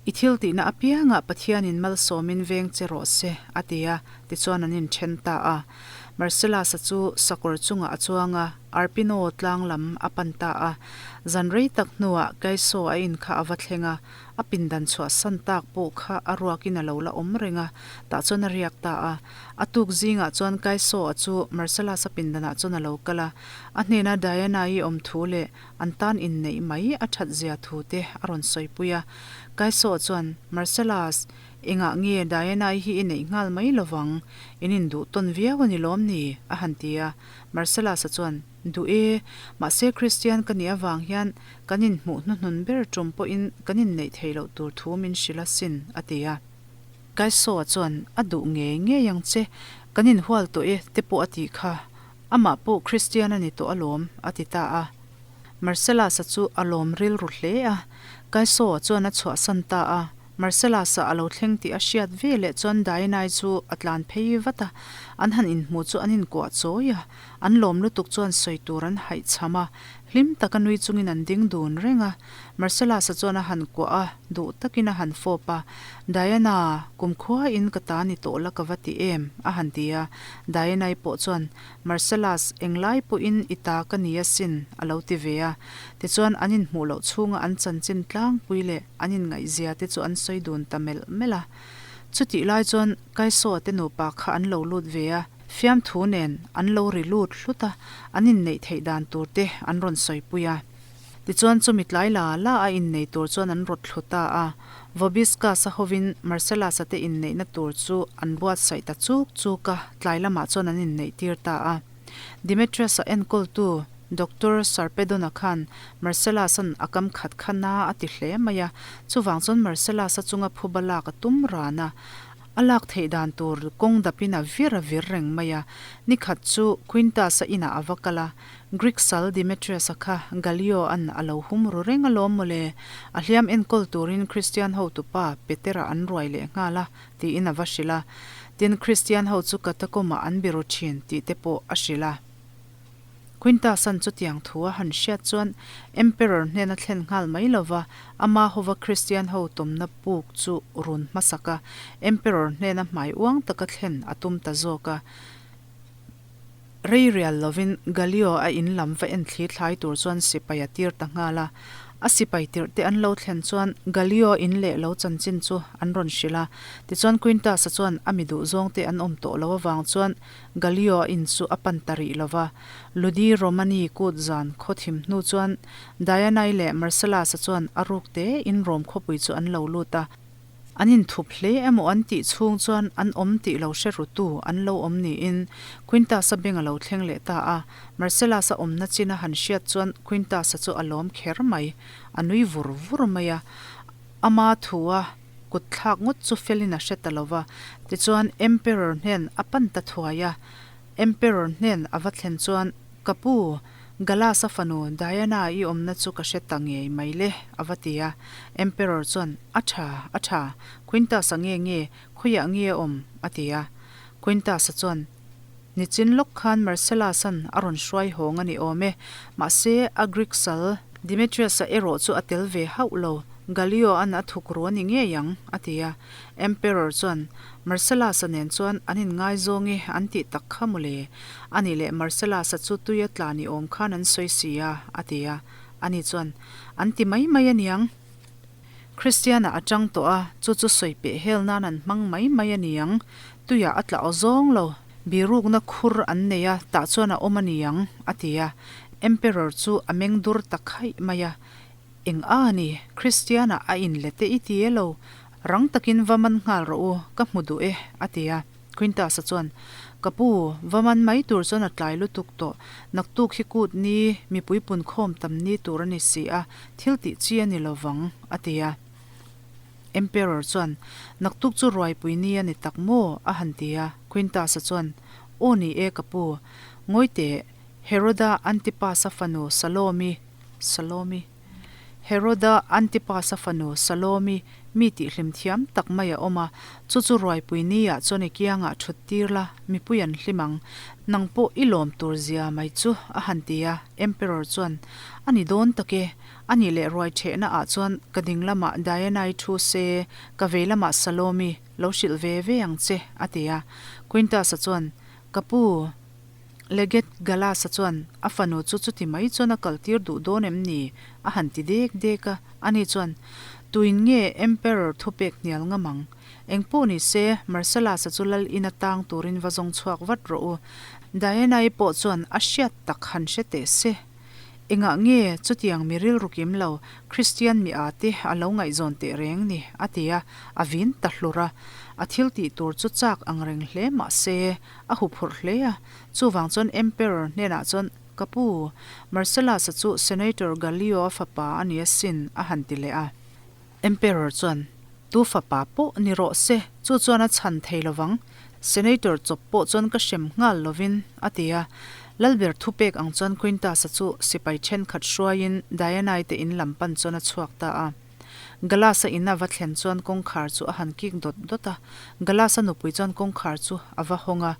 I thil tihna apiangah Pathianin malsawmin veng che rawh se, a ti a, tichuan an inthen ta a. Marcellus-a chu sakawr chungah a chuang a, Arpino tlang lam a pan ta a. Zan rei tak hnuah Kaiso a in kha a va thleng a, a pindan chhuahsan tak pawh kha a ruakin a lo la awm reng a, tah chuan a riak ta a. A tuk zingah chuan Kaiso-a chu Marcellus-a pindanah chuan a lo kal a, a hnena Diana-i awm thu leh An tan inneih mai a that zia thu te a rawn sawipui a. Kaisaw chuan, Marcellus, engah nge Diana-i hi i neih nghal mai lovang? In induh tawn viau a ni lawm ni? a han ti a. Marcellus-a chuan, Duh e, mahse Kristian ka nih avang hian kan inhmuh hnuhnun ber tum pawhin kan inneih theih loh tur thu min hrilh asin, a ti a. Kaisaw chuan, A duh ngei ngei ang che, kan inhual tawh e te pawh a tih kha. Amah pawh Kristian a ni tawh alawm, a ti ta a. Marcellus-a chu a lawm rilru hle a. Kaisaw-a chuan a chhuahsan ta a. Marcellus-a a lo thleng tih a hriat ve leh chuan Diana-i chu a tlan phei vat a. An han inhmu chu an inkuah chawi a. An lawm lutuk chuan sawi tur an haihchham a. Hlim taka nui chungin an ding dun reng a. Marcellus-a chuan a han kuah a, duh takin a han fawp a. Diana, kumkhuain ka ta ni tawh la ka va ti em? a han ti a. Diana-i pawh chuan, Marcellus, englai pawhin i ta ka ni asin, a lo ti ve a. Tichuan, an inhmuh loh chhunga an chanchin tlangpui leh an inngaihzia te chu an sawi dun ta melh melh a. Chutih lai chuan Kaisaw te nupa kha an lo lut ve a, fiamthu nen an lo ri lut hlut a, an inneih theih dan tur te an rawn sawipui a. Tichuan chumi tlai la la a innei tur chuan an rawt thlu ta a. Vobiscus-a hovin Marcellus-a te inneihna tur chu an buatsaih ta chuk chuk a, tlai lamah chuan an inneih tir ta a. Demetrius-a enkawltu Doctor Sarpedon-a khan Marcellus-a'n a kam khat kha na a ti hle mai a, chuvang chuan Marcellus-a chunga phuba lak a tum ran a. A lak theih dan tur kawng dapin a vir a vir reng mai a. Nikhat chu Quintus-a inah a va kal a, Greek sal Demetrius-a kha Gallio-a'n a lo hum ru reng alawm mawle, a hliam enkawl turin Kristian hotupa Petera an ruai leh nghal a, tiin a va hrilh a. Tin, Kristian ho chu Catacomb-ah an biru thin tih te pawh a hrilh a. Quintus-a'n chutiang thu a han hriat chuan Emperor hnena thlen nghal mai lova, ama hova Kristian ho tawmna puk chu run hmasak a, Emperor hnena hmai uang taka thlen a tum ta zawk a. Rei rial lovin Gallio a in lam va en thli thlai tur chuan sipai a tir ta nghal a. A sipai tirh te an lo thlen chuan Gallio in leh lo chanchin chu an rawn hrilh a. Tichuan Quintus-a chuan a mi duh zawng te an awm tawh lo avang chuan Gallio a in chu a pan ta rih lo va. Ludi Romani kut zan khaw thim hnu chuan Diana-i leh Marcellus-a chuan a ruk te in Rome khawpui chu an lo lut a. An inthup hle emaw an tih chhung chuan an awm tih lo hre rutu an lo awm niin Quintus-a beng a lo thleng leh ta a. Marcellus-a awmna chin a han hriat chuan Quintus-a chu a lawm kher mai. A nui vur vur mai a. Ama thu a kut thlak ngawt chu felin a hre ta lo va. Tichuan Emperor hnen a pan ta thuai a. Emperor hnen a va thlen chuan, Ka pu, Gallus-a fanu Diana i awmna chu ka hre ta ngei mai le, a va ti a. Emperor chuan, A tha, a tha, Quintus-a nge nge, khawiah nge a awm? a ti a. Quintus-a chuan, Nichin lawk khan Marcellus-a'n a rawn hruai hawng a ni awm e, mahse a Greek sal Demetrius-a erawh chu a tel ve hauh lo, Gallio-a'n a thuk ru a ni ngei ang, a ti a. Emperor chuan, Marcellus-a nen chuan an inngaizawng e an tih tak kha mawle. Ani leh Marcellus-a chu tuia tla ni awm khan an sawi si a, a ti a. Ani chuan, An ti mai mai aniang. Kristian-a a tang tawh a, chu chu sawi peh hel nan an hmang mai mai aniang. Tuiah a tla aw zawng lo. Birukna khur an nei a, tah chuan a awm aniang, a ti a. Emperor chu a meng dur ta khaih mai a. Eng a ni, Kristian-a a inlet e i ti e lo, rang takin va man nghal rawh u, ka hmu duh e, a ti a. Quintus-a chuan, Ka pu, va man mai tur chuan a tlai lutuk tawh, naktuk hi kut ni, mipui punkhawm tam ni tur a ni si a, thil tih chi a ni lo vang, a ti a. Emperor chuan, Naktuk chu ruaipui ni a ni tak maw? a han ti a. Quintus-a chuan, Aw ni e ka pu. Ngawi teh, Heroda Antipas-a fanu Salomi, Salomi, Heroda Antipas-a fanu Salomi mi tihhlim thiam tak mai a awm a, chu chu ruaipui ni ah chuan i kiangah thut tir la, mipui an hlim ang. Nang pawh i lawm tur zia mai chu, a han ti a. Emperor chuan, A ni dawn tak e, a nih leh ruai thehna ah chuan ka ding lamah Diana-i thu se, ka vei lamah Salomi lo hrilh ve ve ang che, a ti a. Quintus-a chuan, Ka pu, Legate Gallus-a chuan a fanu chu chuti mai chuan a kaltir duh dawn em ni? a han ti dek dek a. Ani chuan, Tuin nge Emperor thupek hnial ngam ang? Engpawh ni se, Marcellus-a chu lal ina tang turin va zawng chhuak vat rawh u. Diana-i pawh chuan a hriat tak han hre teh se. Engah nge chutiang mi rilru kim lo Kristian mi â te a lo ngaihzawn teh reng ni? a ti a, a vin ta hlur a. A thil tih tur chu chak ang reng hle mah se, a huphurh hle a. Chuvang chuan Emperor hnenah chuan, Ka pu, Marcellus-a chu Senator Gallio-a fapa a ni asin, a han ti leh a. Emperor chuan, Tu fapa pawh ni rawh se, chu chuan a chhan thei lovang. Senator chawp pawh chuan ka hrem nghal lovin, a ti a. Lalber thupek ang chuan Quintus-a chu sipai thenkhat hruaiin Diana-i te in lam pan chuan a chhuak ta a. Gallus-a in a va thlen chuan kawngkhar chu a han kik dawt dawt a. Gallus-a nupui chuan kawngkhar chu a va hawng a.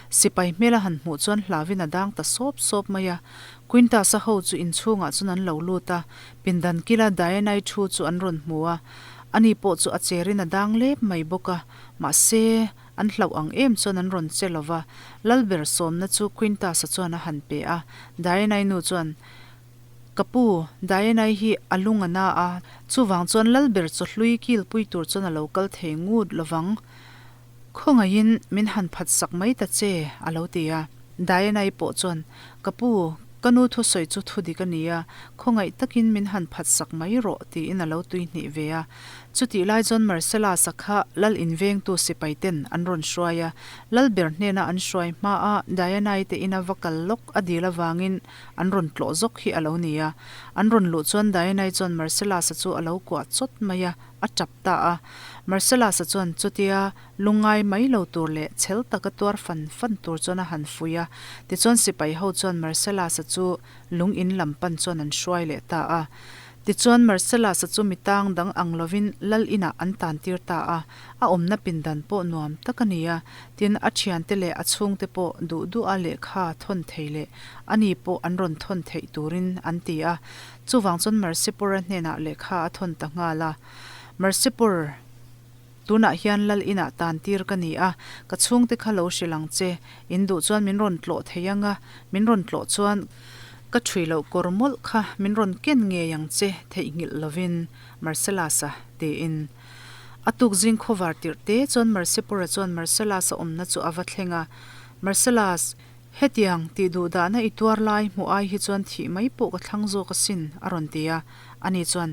Sipai hmel a han hmuh chuan hlauin a dang ta sawp sawp mai a. Quintus-a ho chu inchhungah chuan an lo lut a, pindan kila Diana-i thu chu an rawn hmu a. Ani pawh chu a cherin a dang lep mai bawk a, mahse, an hlauh ang em chuan an rawn che lo va. Lalber sawmna chu Quintus-a chuan a han pe a. Diana-i nu chuan, Ka pu, Diana-i hi a lung a na a, chuvang chuan Lalber chawhlui kilpui tur chuan a lo kal thei ngut lo vang. Khawngaihin min han phat sak mai ta che, a lo ti a. Diana-i pawh chuan, Ka pu, ka nu thusawi chu thu dik a ni a, khawngaih takin min han phat sak mai rawh, tiin a lo tuihnih ve a. Chutih lai chuan Marcellus-a kha lal invengtu sipai ten an rawn hruai a, Lalber hnena an hruai hmaa Diana-i te ina va kal lawk a dil avangin an rawn tlawh zawk hi a lo ni a. An rawn luh chuan Diana-i chuan Marcellus-a chu a lo kuah chawt mai a, a tap ta a. Marcellus-a chuan chutia lungngai mai lo tur leh chhel taka tuar fan fan tur chuan a han fuih a. Tichuan sipai ho chuan Marcellus-a chu lung in lam pan chuan an hruai leh ta a. Tichuan Marcellus-a chu mi tang dang ang lovin lal inah an tan tir ta a. A awmna pindan pawh nuam tak a ni a. Tin, a thiante leh a chhungte pawh duh duha lehkha thawn thei leh ani pawh an rawn thawn theih turin an ti a. Chuvang chuan Marsipura hnenah lehkha a thawn ta nghal a. Marsipur, tunah hian lal inah tan tir ka ni a, ka chhungte kha lo hrilh ang che. In duh chuan min rawn tlawh thei ang a, min rawn tlawh chuan ka ṭhui loh kawr mawlh kha min rawn ken ngei ang che theihnghilh lovin, Marcellus-a tiin. A tuk zing khawvar tirh te chuan Marsipura chuan Marcellus-a awmna chu a va thleng a, Marcellus, Hetiang tih duh dahna i tuar lai hmuh ai hi chuan thih mai pawh ka thlang zawk asin, a rawn ti a. Ani chuan,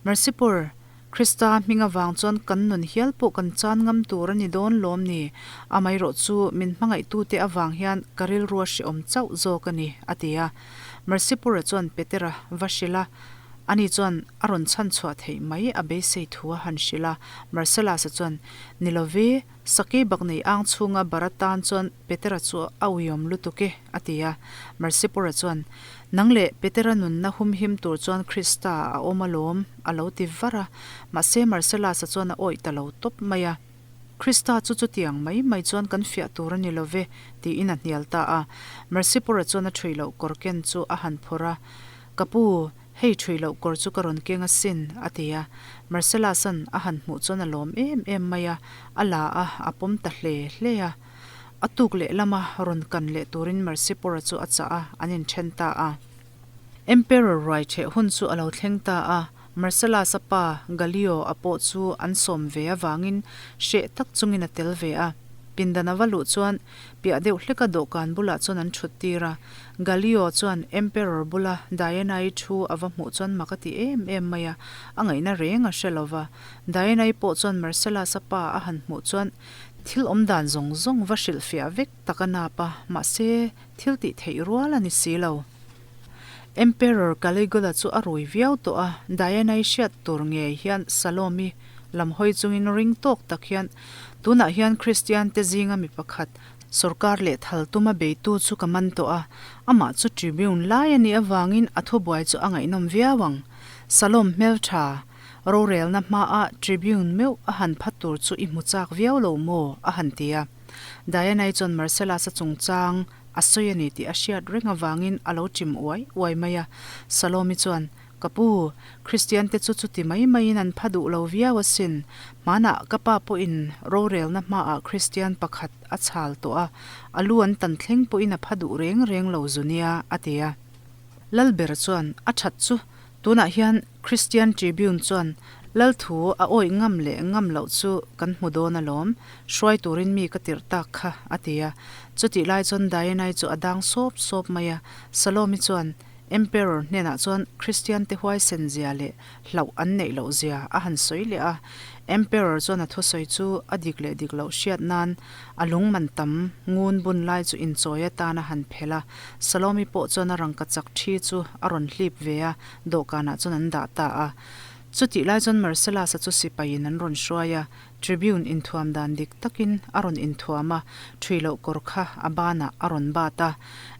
Mercipur, Krista hming avang chuan kan nun hial pawh kan chan ngam tur a ni dawn lawm ni? Amaherawh chu min hmangaihtute avang hian ka rilru a hrehawm chauh zawk a ni, a ti a. Mercipura chuan Petera va hrilh a, ani chuan a rawn chhan chhuah theih mai a beisei thu a han hrilh a. Marcellus-a chuan, Ni love, Sakei bak nei ang chhunga bar atan chuan Petera chu a uiawm lutuk e, a ti a. Marsipura chuan, Nang leh Petera nunna humhim tur chuan Krista a awm alawm, a lo ti var a. Mahse Marcellus-a chuan a awih ta lo tawp mai a. Krista chu chutiang mai mai chuan kan fiah tur a ni lo ve, tiin a hnial ta a. Marsipura chuan a ṭhui loh kawr ken chu a han phawrh a. Ka pu, Hei ṭhui loh kawr chu ka rawn keng asin, a ti a. Marcellus-a'n a han hmuh chuan a lawm em em mai a, a la a, a pawm ta hle hle a. A tuk leh lama rawn kan leh turin Marsipora chu a chah a, an inṭhen ta a. Emperor ruai ṭheh hun chu a lo thleng ta a, Marcellus-a pa Gallio-a pawh chu an sawm ve avangin hreh tak chungin a tel ve a. Pindan a va luh chuan piah deuh hleka dawhkan bulah chuan an ṭhut tir a. Gallio chuan Emperor bula Diana-i thu a va hmuh chuan mak a ti em em mai a, a ngaihna reng a hre lo va. Diana-i pawh chuan Marcellus-a pa a han hmuh chuan thil awm dan zawng zawng va hrilhfiah vek tak a nap a, mahse thil tih theih rual a ni si lo. Emperor Caligula chu a rui viau tawh a, Diana-i hriat tur ngei hian Salome-i Lam hawi chungin ring tawk tak hian, Tunah hian Kristiante zinga mi pakhat, sawrkar leh thal tuma beitu chu ka man tawh a, amah chu Tribune lai a nih avangin a thubuai chu a ngaihnawm viau ang. Salom hmeltha, rorelna hmaah Tribune meuh a han phat tur chu i hmu chak viau lo maw? a han ti a. Diana-i chuan Marcellus-a chungchang a sawi a ni tih a hriat reng avangin a lo chim uai uai mai a. Salom-i chuan, Ka pu, Kristiante chu chuti mai maiin an pha duh lo viau asin. Hmanah ka pa pawhin rorelna hmaah Kristian pakhat a chhal tawh a, a lu an tan thleng pawhin a pha duh reng reng lo zu nia, a ti a. Lalber chuan, A that chu, tunah hian Christian Tribune chuan Lal thu a awih ngam leh ngam loh chu kan hmu dawn alawm, hruai turin mi ka tirh tak kha, a ti a. Chutih lai chuan Diana-i chu a dang sawp sawp mai a, Salome chuan, Emperor hnenah chuan Kristiante huaisen zia leh hlauh an neih loh zia a han sawi leh a. Emperor chuan a thusawi chu a dik leh dik loh hriat nan a lung man tam ngun bun lai chu inchawi atan a han phelh a. Salome pawh chuan a rangkachak thi chu a rawn hlip ve a, dawhkanah chuan an dah ta a. Chutih lai chuan Marcellus-a chu sipaiin an rawn hruai a, Tribune inthuam dan dik takin a rawn inthuam a, ṭhui loh kawr kha a banah a rawn bat a.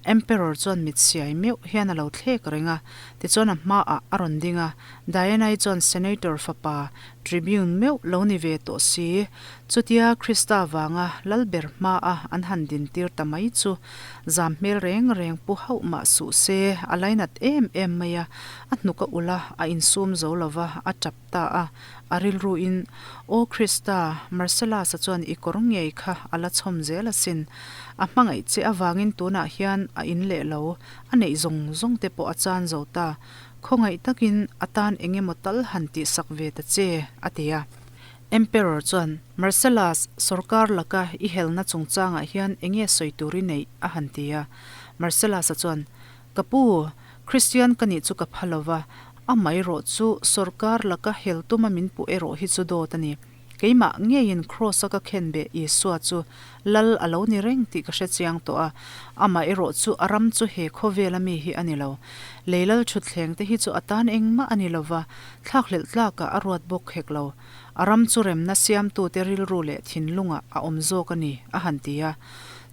Emperor chuan mit siai meuh hian a lo thlek reng a, tichuan a hmaah a rawn ding a. Diana-i chuan Senator fapa, Tribune meuh lo ni ve tawh si, chutia Krista vanga lalber hmaa an han dintir ta mai chu zam hmel reng reng pu hauh mah suh se, a lainat em em mai a, a hnuk a ulh a, a insum zo lova, a ṭap. ta a, a rilruin, Aw Krista, Marcellus-a chuan i kawr ngei kha a la chhawm zel asin. A hmangaih che avangin tunah hian a in leh lo, a neih zawng zawng te pawh a chan zo ta. Khawngaih takin a tan eng emaw tal han tihsak ve ta che, a ti a. Emperor chuan, Marcellus, sawrkar laka i helna chungchangah hian eng nge sawi tur i neih? a han ti a. Marcellus-a chuan, Ka pu, Kristian ka nih chu ka pha lo va, amaherawh chu sawrkar laka hel tuma min puh erawh hi chu dawt a ni. Keimah ngeiin Kraws-a ka khenbeh Isua chu Lal a lo ni reng tih ka hre chiang tawh a, amaherawh chu a ram chu he khawvela mi hi a ni lo. Lei lal thutthleng te hi chu a tan engmah a ni lo va, thlakhlelh tlakah a ruat bawk hek lo. A ram chu remna siamtute rilru leh thinlungah a awm zawk a ni, a han ti a.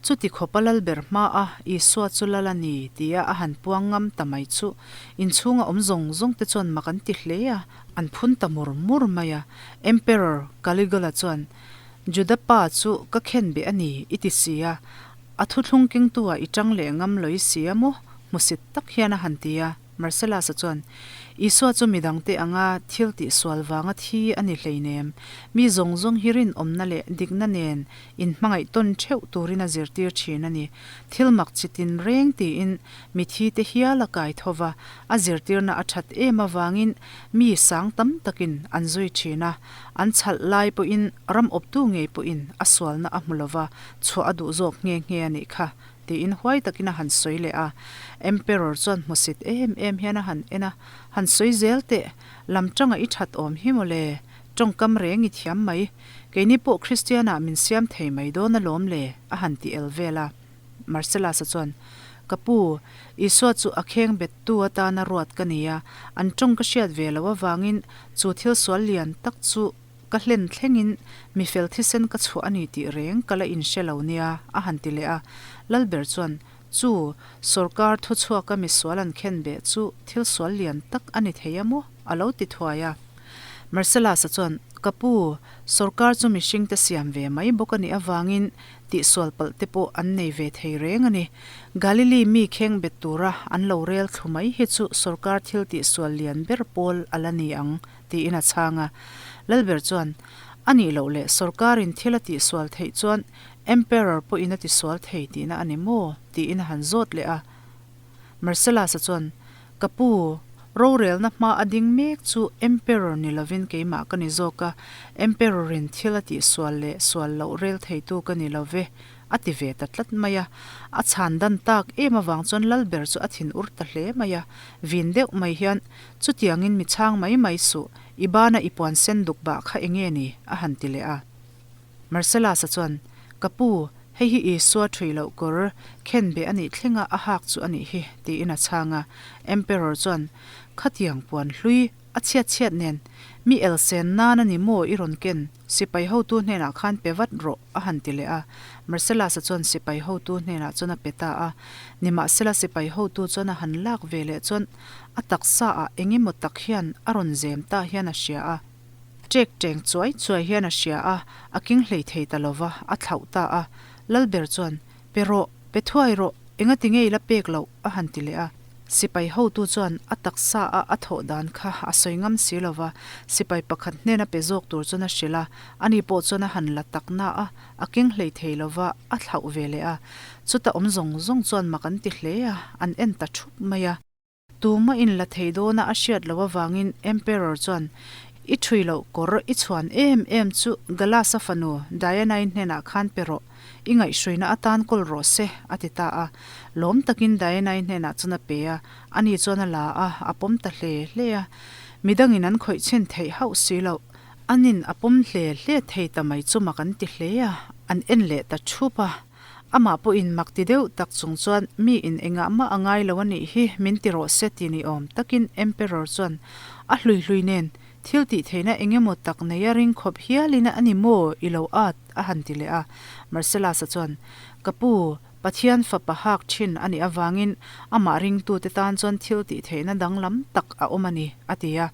Chuti khawpa lalber hmaa Isua chu lal a ni tia a han puang ngam ta mai chu inchhunga awm zawng zawng te chuan mak an ti hle a, an phun ta mur mur mai a. Emperor Caligula chuan, Juda pa chu ka khenbeh a ni i ti si a, a thuthlung kengtu ah i tang leh ngam loi si a maw? Hmusit tak hian a han ti a. Marcellus-a chuan, Isua chu midangte anga thil tihsual vanga thi a ni hleinem. Mi zawng zawng hi rinawmna leh dikna nen inhmangaih tawn theuh turin a zirtir thin a ni. Thil mak chi tin reng tiin mi thite hial a kai tho va, a zirtirna a that em avangin mi sang tam takin an zui thin a. An chhalh lai pawhin ram awptu ngei pawhin a sualna a hmu lo va, chhuah a duh zawk nghe nghe a nih kha. Tiin huai takin a han sawi leh a. Emperor chuan hmusit em em hian a han en a, Han sawi zel teh, lam tanga i that awm hi mawle, tawngkam reng i thiam mai, keini pawh Kristianah min siam thei mai dawn alawm le, a han ti el vel a. Marcellus-a chuan, Ka pu, Isua chu a kheng bettu atana ruat ka ni a, an tawng ka hriat ve loh avangin chu thil sual lian tak chu Ka hlen thlengin mi fel thisen ka chhuah a ni tih reng ka la inhre lo nia, a han ti leh a. Lalber chuan, Chu, sawrkar thuchhuaka misual an khen beh chu thil sual lian tak a ni thei a maw? a lo ti thuai a. Marcellus-a chuan, Ka pu, sawrkar chu mihringte siam ve mai bawk a nih avangin tihsual palh te pawh an nei ve thei reng a ni. Galili mi kheng bet tura an lo rel thlu mai hi chu sawrkar thil tihsual lian ber pawl a la ni ang, tiin a chhang a. Lalber chuan, A nih loh leh sawrkarin thil a tihsual theih chuan Emperor pawhin a tisual thei tihna a ni maw? tiin a han zawt leh a. Marcellus-a chuan, Ka pu, rorelna hma a ding mek chu Emperor ni lovin keimah ka ni zawk a, Emperor-in thil a tihsual leh sual loh rel theitu ka ni lo ve, a ti ve ta tlat mai a. A chhan dan tak em avang chuan Lalber chu a thin ur ta hle mai a. Vin deuh mai hian, Chutiangin mi chhang mai mai suh, i bana i puan sen duk bah kha enge ni? a han ti leh a. Marcellus-a chuan, Ka pu, hei hi Isua ṭhui loh kawr khenbeh a nih thlenga a hak chu a nih hi, tiin a chhang a. Emperor chuan, Khatiang puan hlui. A chhiat chhiat nen, mi elsen nan a ni maw i rawn ken? Sipai hotu hnenah khan pe vat rawh, a han ti leh a. Marcellus-a chuan sipai hotu hnenah chuan a pe ta a. Nimahsela sipai hotu chuan a han lak ve leh chuan a taksa ah eng emaw tak hian a rawn zem ta hian a hria a. Ṭek ṭeng chuai chuai hian a hria a, a king hlei thei ta lo va, a thlauh ta a. Lalber chuan, Pe rawh, pe thuai rawh, engati nge i la pek loh? a han ti leh a. Sipai hotu chuan a taksa a a thawh dan kha a sawi ngam si lo va, sipai pakhat hnena pe zawk tur chuan a hrilh a, ani pawh chuan a han la tak na a, a keng hlei thei lo va, a thlauh ve leh a. Chuta awm zawng zawng chuan mak an ti hle a, an en ta thup mai a. Tuma in la thei dawna a hriat loh avangin Emperor chuan, I ṭhui loh kawr i chhuan em em chu Gallas-a fanu Diana-i hnenah khan pe rawh, i ngaihhruina atan kawl rawh se, a ti ta a. Lawm takin Diana-i hnenah chuan a pe a, ani chuan a la a, a pawm ta hle hle a. Midangin an khawih chhin theih hauh si loh, anin a pawm hle hle thei ta mai chu mak an ti hle a, an en leh ta ṭhup a. Amah pawhin mak ti deuh tak chung chuan mi in engah mah a ngai lo a nih hi min ti rawh se ti ni awm takin Emperor chuan a hlui hlui nen thil tih theihna eng emaw tak nei a ring khawp hialin a ni maw i lo at a han ti leh a. Marcellus-a chuan Ka pu, Pathian fapa hak thin a nih avangin amah ringtute tan chuan thil tih theihna danglam tak a awm a ni a ti a.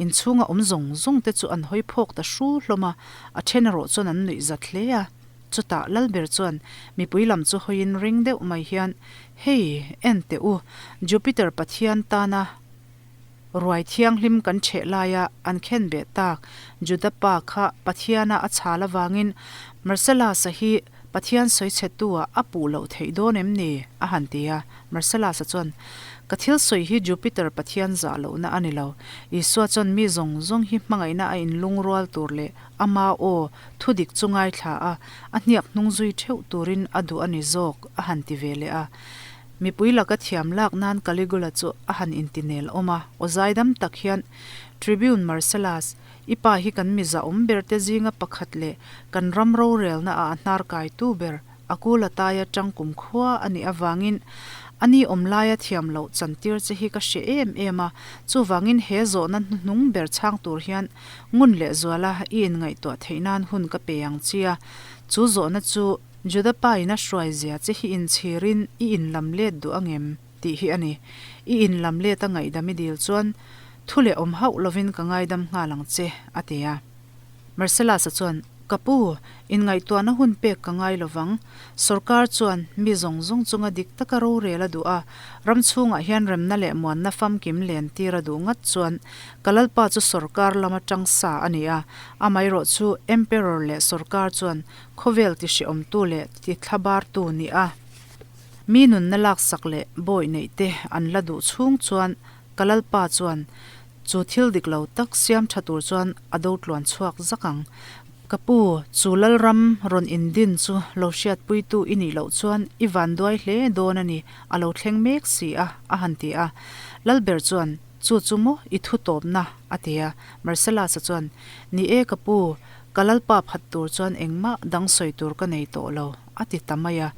Inchhunga awm zawng zawng te chu an hawi phawk ta hru hlawm a, a then erawh chuan an nuih zat hle a. Chutah Lalber chuan mipui lam chu hawiin ring deuh mai hian, Hei, en teh u, Jupiter pathian tana ruai thianghlim kan ṭheh laia an khen beh tak Juda pa kha Pathiana a chhal avangin Marcellus-a hi Pathian sawichhetu-ah a puh loh theih dawn em ni? a han ti a. Marcellus-a chuan, Ka thil sawi hi Jupiter pathian zah lohna a ni lo. Isua chuan mi zawng zawng hi hmangaihna a inlungrual tur leh Ama aw, thu dik chu ngaithla a, a hniak hnung zui theuh turin a duh a ni zawk, a han ti ve leh a. Mipui laka thiam lak nan Caligula chu a han intinel awm a, aw zaidam tak hian, Tribune Marcellus, i pa hi kan miza awm berte zinga pakhat leh kan ram rorelna ah a hnar kaitu ber, A kul a taia tang kum khua a nih avangin a ni awm laia thiam loh chantir che hi ka hre em em a, chuvangin he zawhna hnuhnung ber chhang tur hian ngun leh zuala i inngaihtuah theih nan hun ka pe ang chi a. Chu zawhna chu Juda pa in a hruai zia che hi inchhirin i inlam let duh angem tih hi a ni. I inlam let a ngaihdam i dil chuan thu leh awm hauh lovin ka ngaidam nghal ang che, a ti a. Marcellus-a chuan, Ka pu, inngaihtuahna hun pek ka ngai lovang. Sorkar chuan mi zawng zawng chunga dik taka rorel a duh a, ram chhungah hian remna leh muanna famkim len tir a duh ngat chuan ka lalpa chu sorkar lama tang sa a ni a, amaherawh chu Emperor leh sorkar chuan khawvel tihreawmtu leh tithlabartu ni a, mi nunna laksak leh bawih neih te an la duh chhung chuan Ka Lalpa chuan chu thil dik lo tak siam tha tur chuan a do tluan chhuak zak ang. Ka pu, chu Lalram rawn indin chu lo hriatpuitu i nih loh chuan i vanduai hle dawn a ni, a lo thleng mek si a, a han ti a. Lalber chuan, Chu chu maw i thu tawpna? a ti a. Marcellus-a chuan, Ni e ka pu, ka Lalpa phat tur chuan engmah dang sawi tur ka nei tawh lo, a ti ta mai a.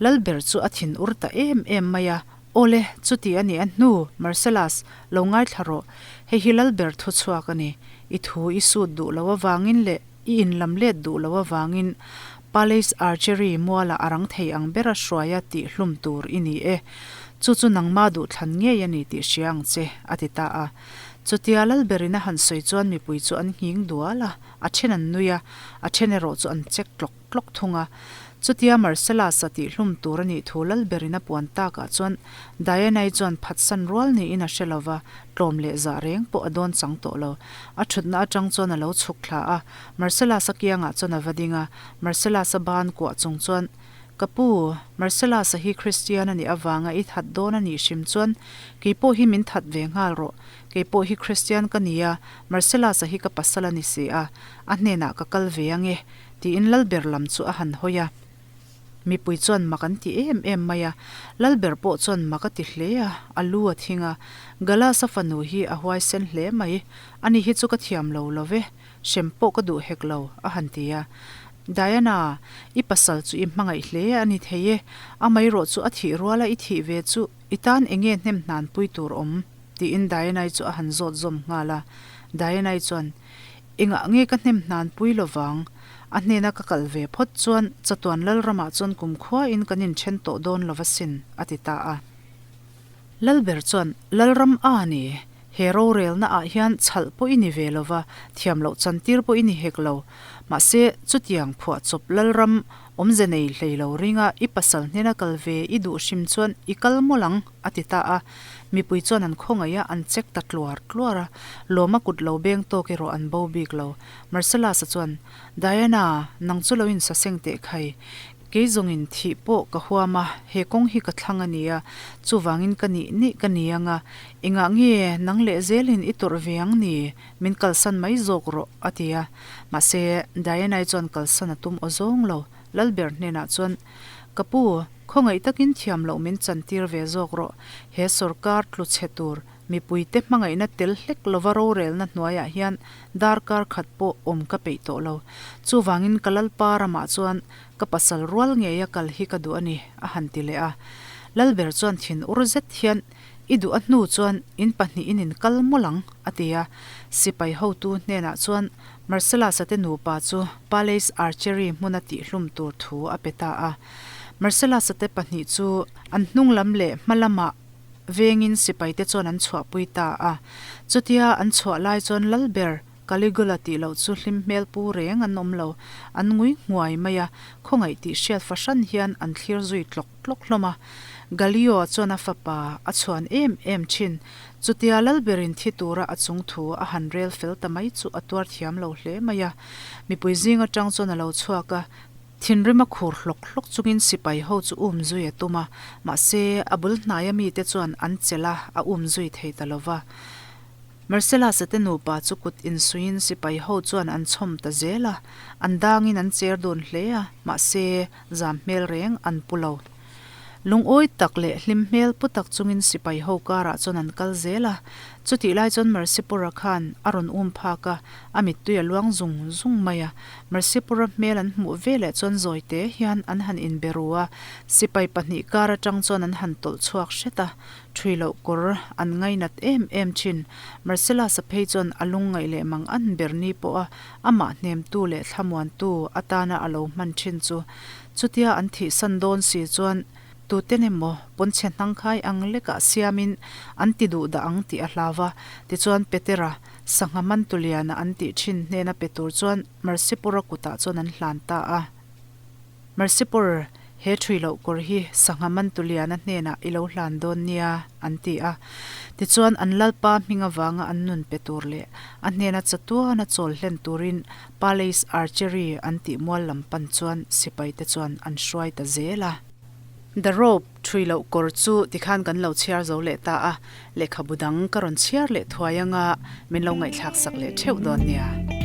Lalber chu a thin ur ta em em mai a, Awle, chuti a nih a hnu, Marcellus, lo ngaithla rawh. Hei hi Lalber thu chhuak a ni. I thu i sut duh lo avangin leh i inlam let duh lo avangin Palace Archery mualah a rang thei ang bera hruaia tih hlum tur i ni e. Chu chu nangma duhthlan ngei a ni tih hria ang che, a ti ta a. Chutia Lalberin a han sawi chuan mipui chu an nghing dual a, a then an nui a, a then erawh chu an chek tlawk. tlawk thung a. Chutia Marcellus-a tihhlum tur a nih thu Lalberin a puan takah chuan Diana-i chuan phatsan rual niin a hre lo va, tlawm leh zah reng pawh a dawn chang tawh lo. A thutna atang chuan a lo chhuk thla a, Marcellus-a kiangah chuan a va ding a, Marcellus-a ban kuah chung chuan, Ka pu, Marcellus-a hi Kristian a nih avanga i that dawn a nih hrim chuan kei pawh hi min that ve nghal rawh. Kei pawh hi Kristian ka ni a, Marcellus-a hi ka pasal a ni si a, a hnenah ka kal ve ange. Tiin Lalber lam chu a han hawi a. Mipui chuan mak an ti em em mai a. Lalber pawh chuan mak a ti hle a, a lu a thing a. Galasa fanu hi a huaisen hle mai. Ani hi chu ka thiam lo lo ve, hrem pawh ka duh hek lo, a han ti a. Diana, i pasal chu i hmangaih hle a ni thei e. Amaherawh chu a thih ruala i thih ve chu i tan enge hnem hnanpui tur awm? Tiin Diana-i chu a han zawt zawm nghal a. Diana-i chuan, Engah nge ka hnem hnan pui lo vang? A hnena ka kal ve phawt chuan chatuan Lalramah chuan kumkhuain kan inthen tawh dawn lo asin, a ti ta a. Lalber chuan, Lalram a ni, he rorelna ah hian chhalh pawh i ni ve lo va, thiam loh chantir pawh i ni hek lo. Mahse, chutiang phuahchawp Lalram awmze nei hlei lo ringa i pasal hnena kal ve i duh hrim chuan i kal mawlh ang, a ti ta a. Mipui chuan an khawngaih a, an chek ta tluar tluar a. Lawma kut lo beng tawk erawh an bo bik lo. Marcellus-a chuan, Diana, nang chu lo insaseng teh khai. Kei zawngin thih pawh ka huam a, he kawng hi ka thlang a nia, chuvangin ka nih nih ka ni ang a, engah nge nang leh zelin i tawrh ve ang ni, min kalsan mai zawk rawh, a ti a. Mahse, Diana-i chuan kalsan a tum aw zawng lo, Lalber hnenah chuan, Ka pu, khawngaih takin thiam loh min chantir ve zawk rawh, he sawrkar tlu chhe tur Mipuite hmangaihna tel hlek lova rorelna hnuaiah hian darkar khat pawh awm ka peih tawh lo. Chuvangin ka Lalpa ramah chuan ka pasal rual ngeia kal hi ka duh a ni, a han ti leh a. Lalber chuan thin ur zet hian, I duh a hnu chuan in pahnihin in kal mawlh ang, a ti a. Sipai hotu hnenah chuan Marcellus-a te nupa chu Palace Archery hmuna tihhlum tur thu a pe ta a. Marcellus-a te pahnih chu an hnung lam leh hma lamah Vengin sipaite chuan an chhuahpui ta a. Chutia an chhuah lai chuan Lalber, Caligula tih loh chu hlim hmel pu reng an awm lo. An ngui nghuai mai a, khawngaih tih hriat fahran hian an thlir zui tlawk tlawk hlawm a. Gallio chuan a fapa a chhuan em em thin. Chutia Lalberin thi tura a chung thu a han rel fel ta mai chu a tuar thiam lo hle mai a. Mipui zing atang chuan a lo chhuak a. Thinrim a khur hlawk hlawk chungin sipai ho chu um zui a tum a, mahse a bul hnaia mite chuan an chelh a, a um zui thei ta lo va. Marcellus-a te nupa chu kut insuiin sipai ho chuan an chhawm ta zel a, an dangin an cher dun hle a, mahse zam hmel reng an pu lo. Lungawi tak leh hlim hmel pu tak chungin sipai ho karah chuan an kal zel a, chutih lai chuan Marsipura khan a rawn um phak a, a mittui a luang zung zung mai a. Marsipura hmel an hmuh veleh chuan zawi te hian an han inbe ru a, sipai pahnih kar atang chuan an han tawlh chhuak hret a, ṭhui loh kawr an ngainat em em thin. Marcellus-a phei chuan a lungngaih leh mang an ber ni pawha amah hnemtu leh thlamuantu atana a lo hman thin chu Chutia an thihsan dawn si chuan tuten emaw pawnchhe hnangkhai ang lekah siamin an ti duh dah ang tih a hlau va. Tichuan Petera, sangha mantuliana an tih thin hnena pe tur chuan Marsipura kutah chuan an hlan ta a. Marsipur, he thui loh kawr hi sangha mantuliana hnenah i lo hlan dawn nia, an ti a. Tichuan an Lalpa hming avanga an nun pe tur leh a hnena chatuana chawl hlen turin Palace Archery an tih mual lam pan chuan sipaite chuan an hruai ta zel a. The Rope, Thui loh kawr chu tikhan kan lo chhiar zo leh ta a, lehkhabu dang ka rawn chhiar leh thuai anga min lo ngaihthlak sak leh theuh dawn nia.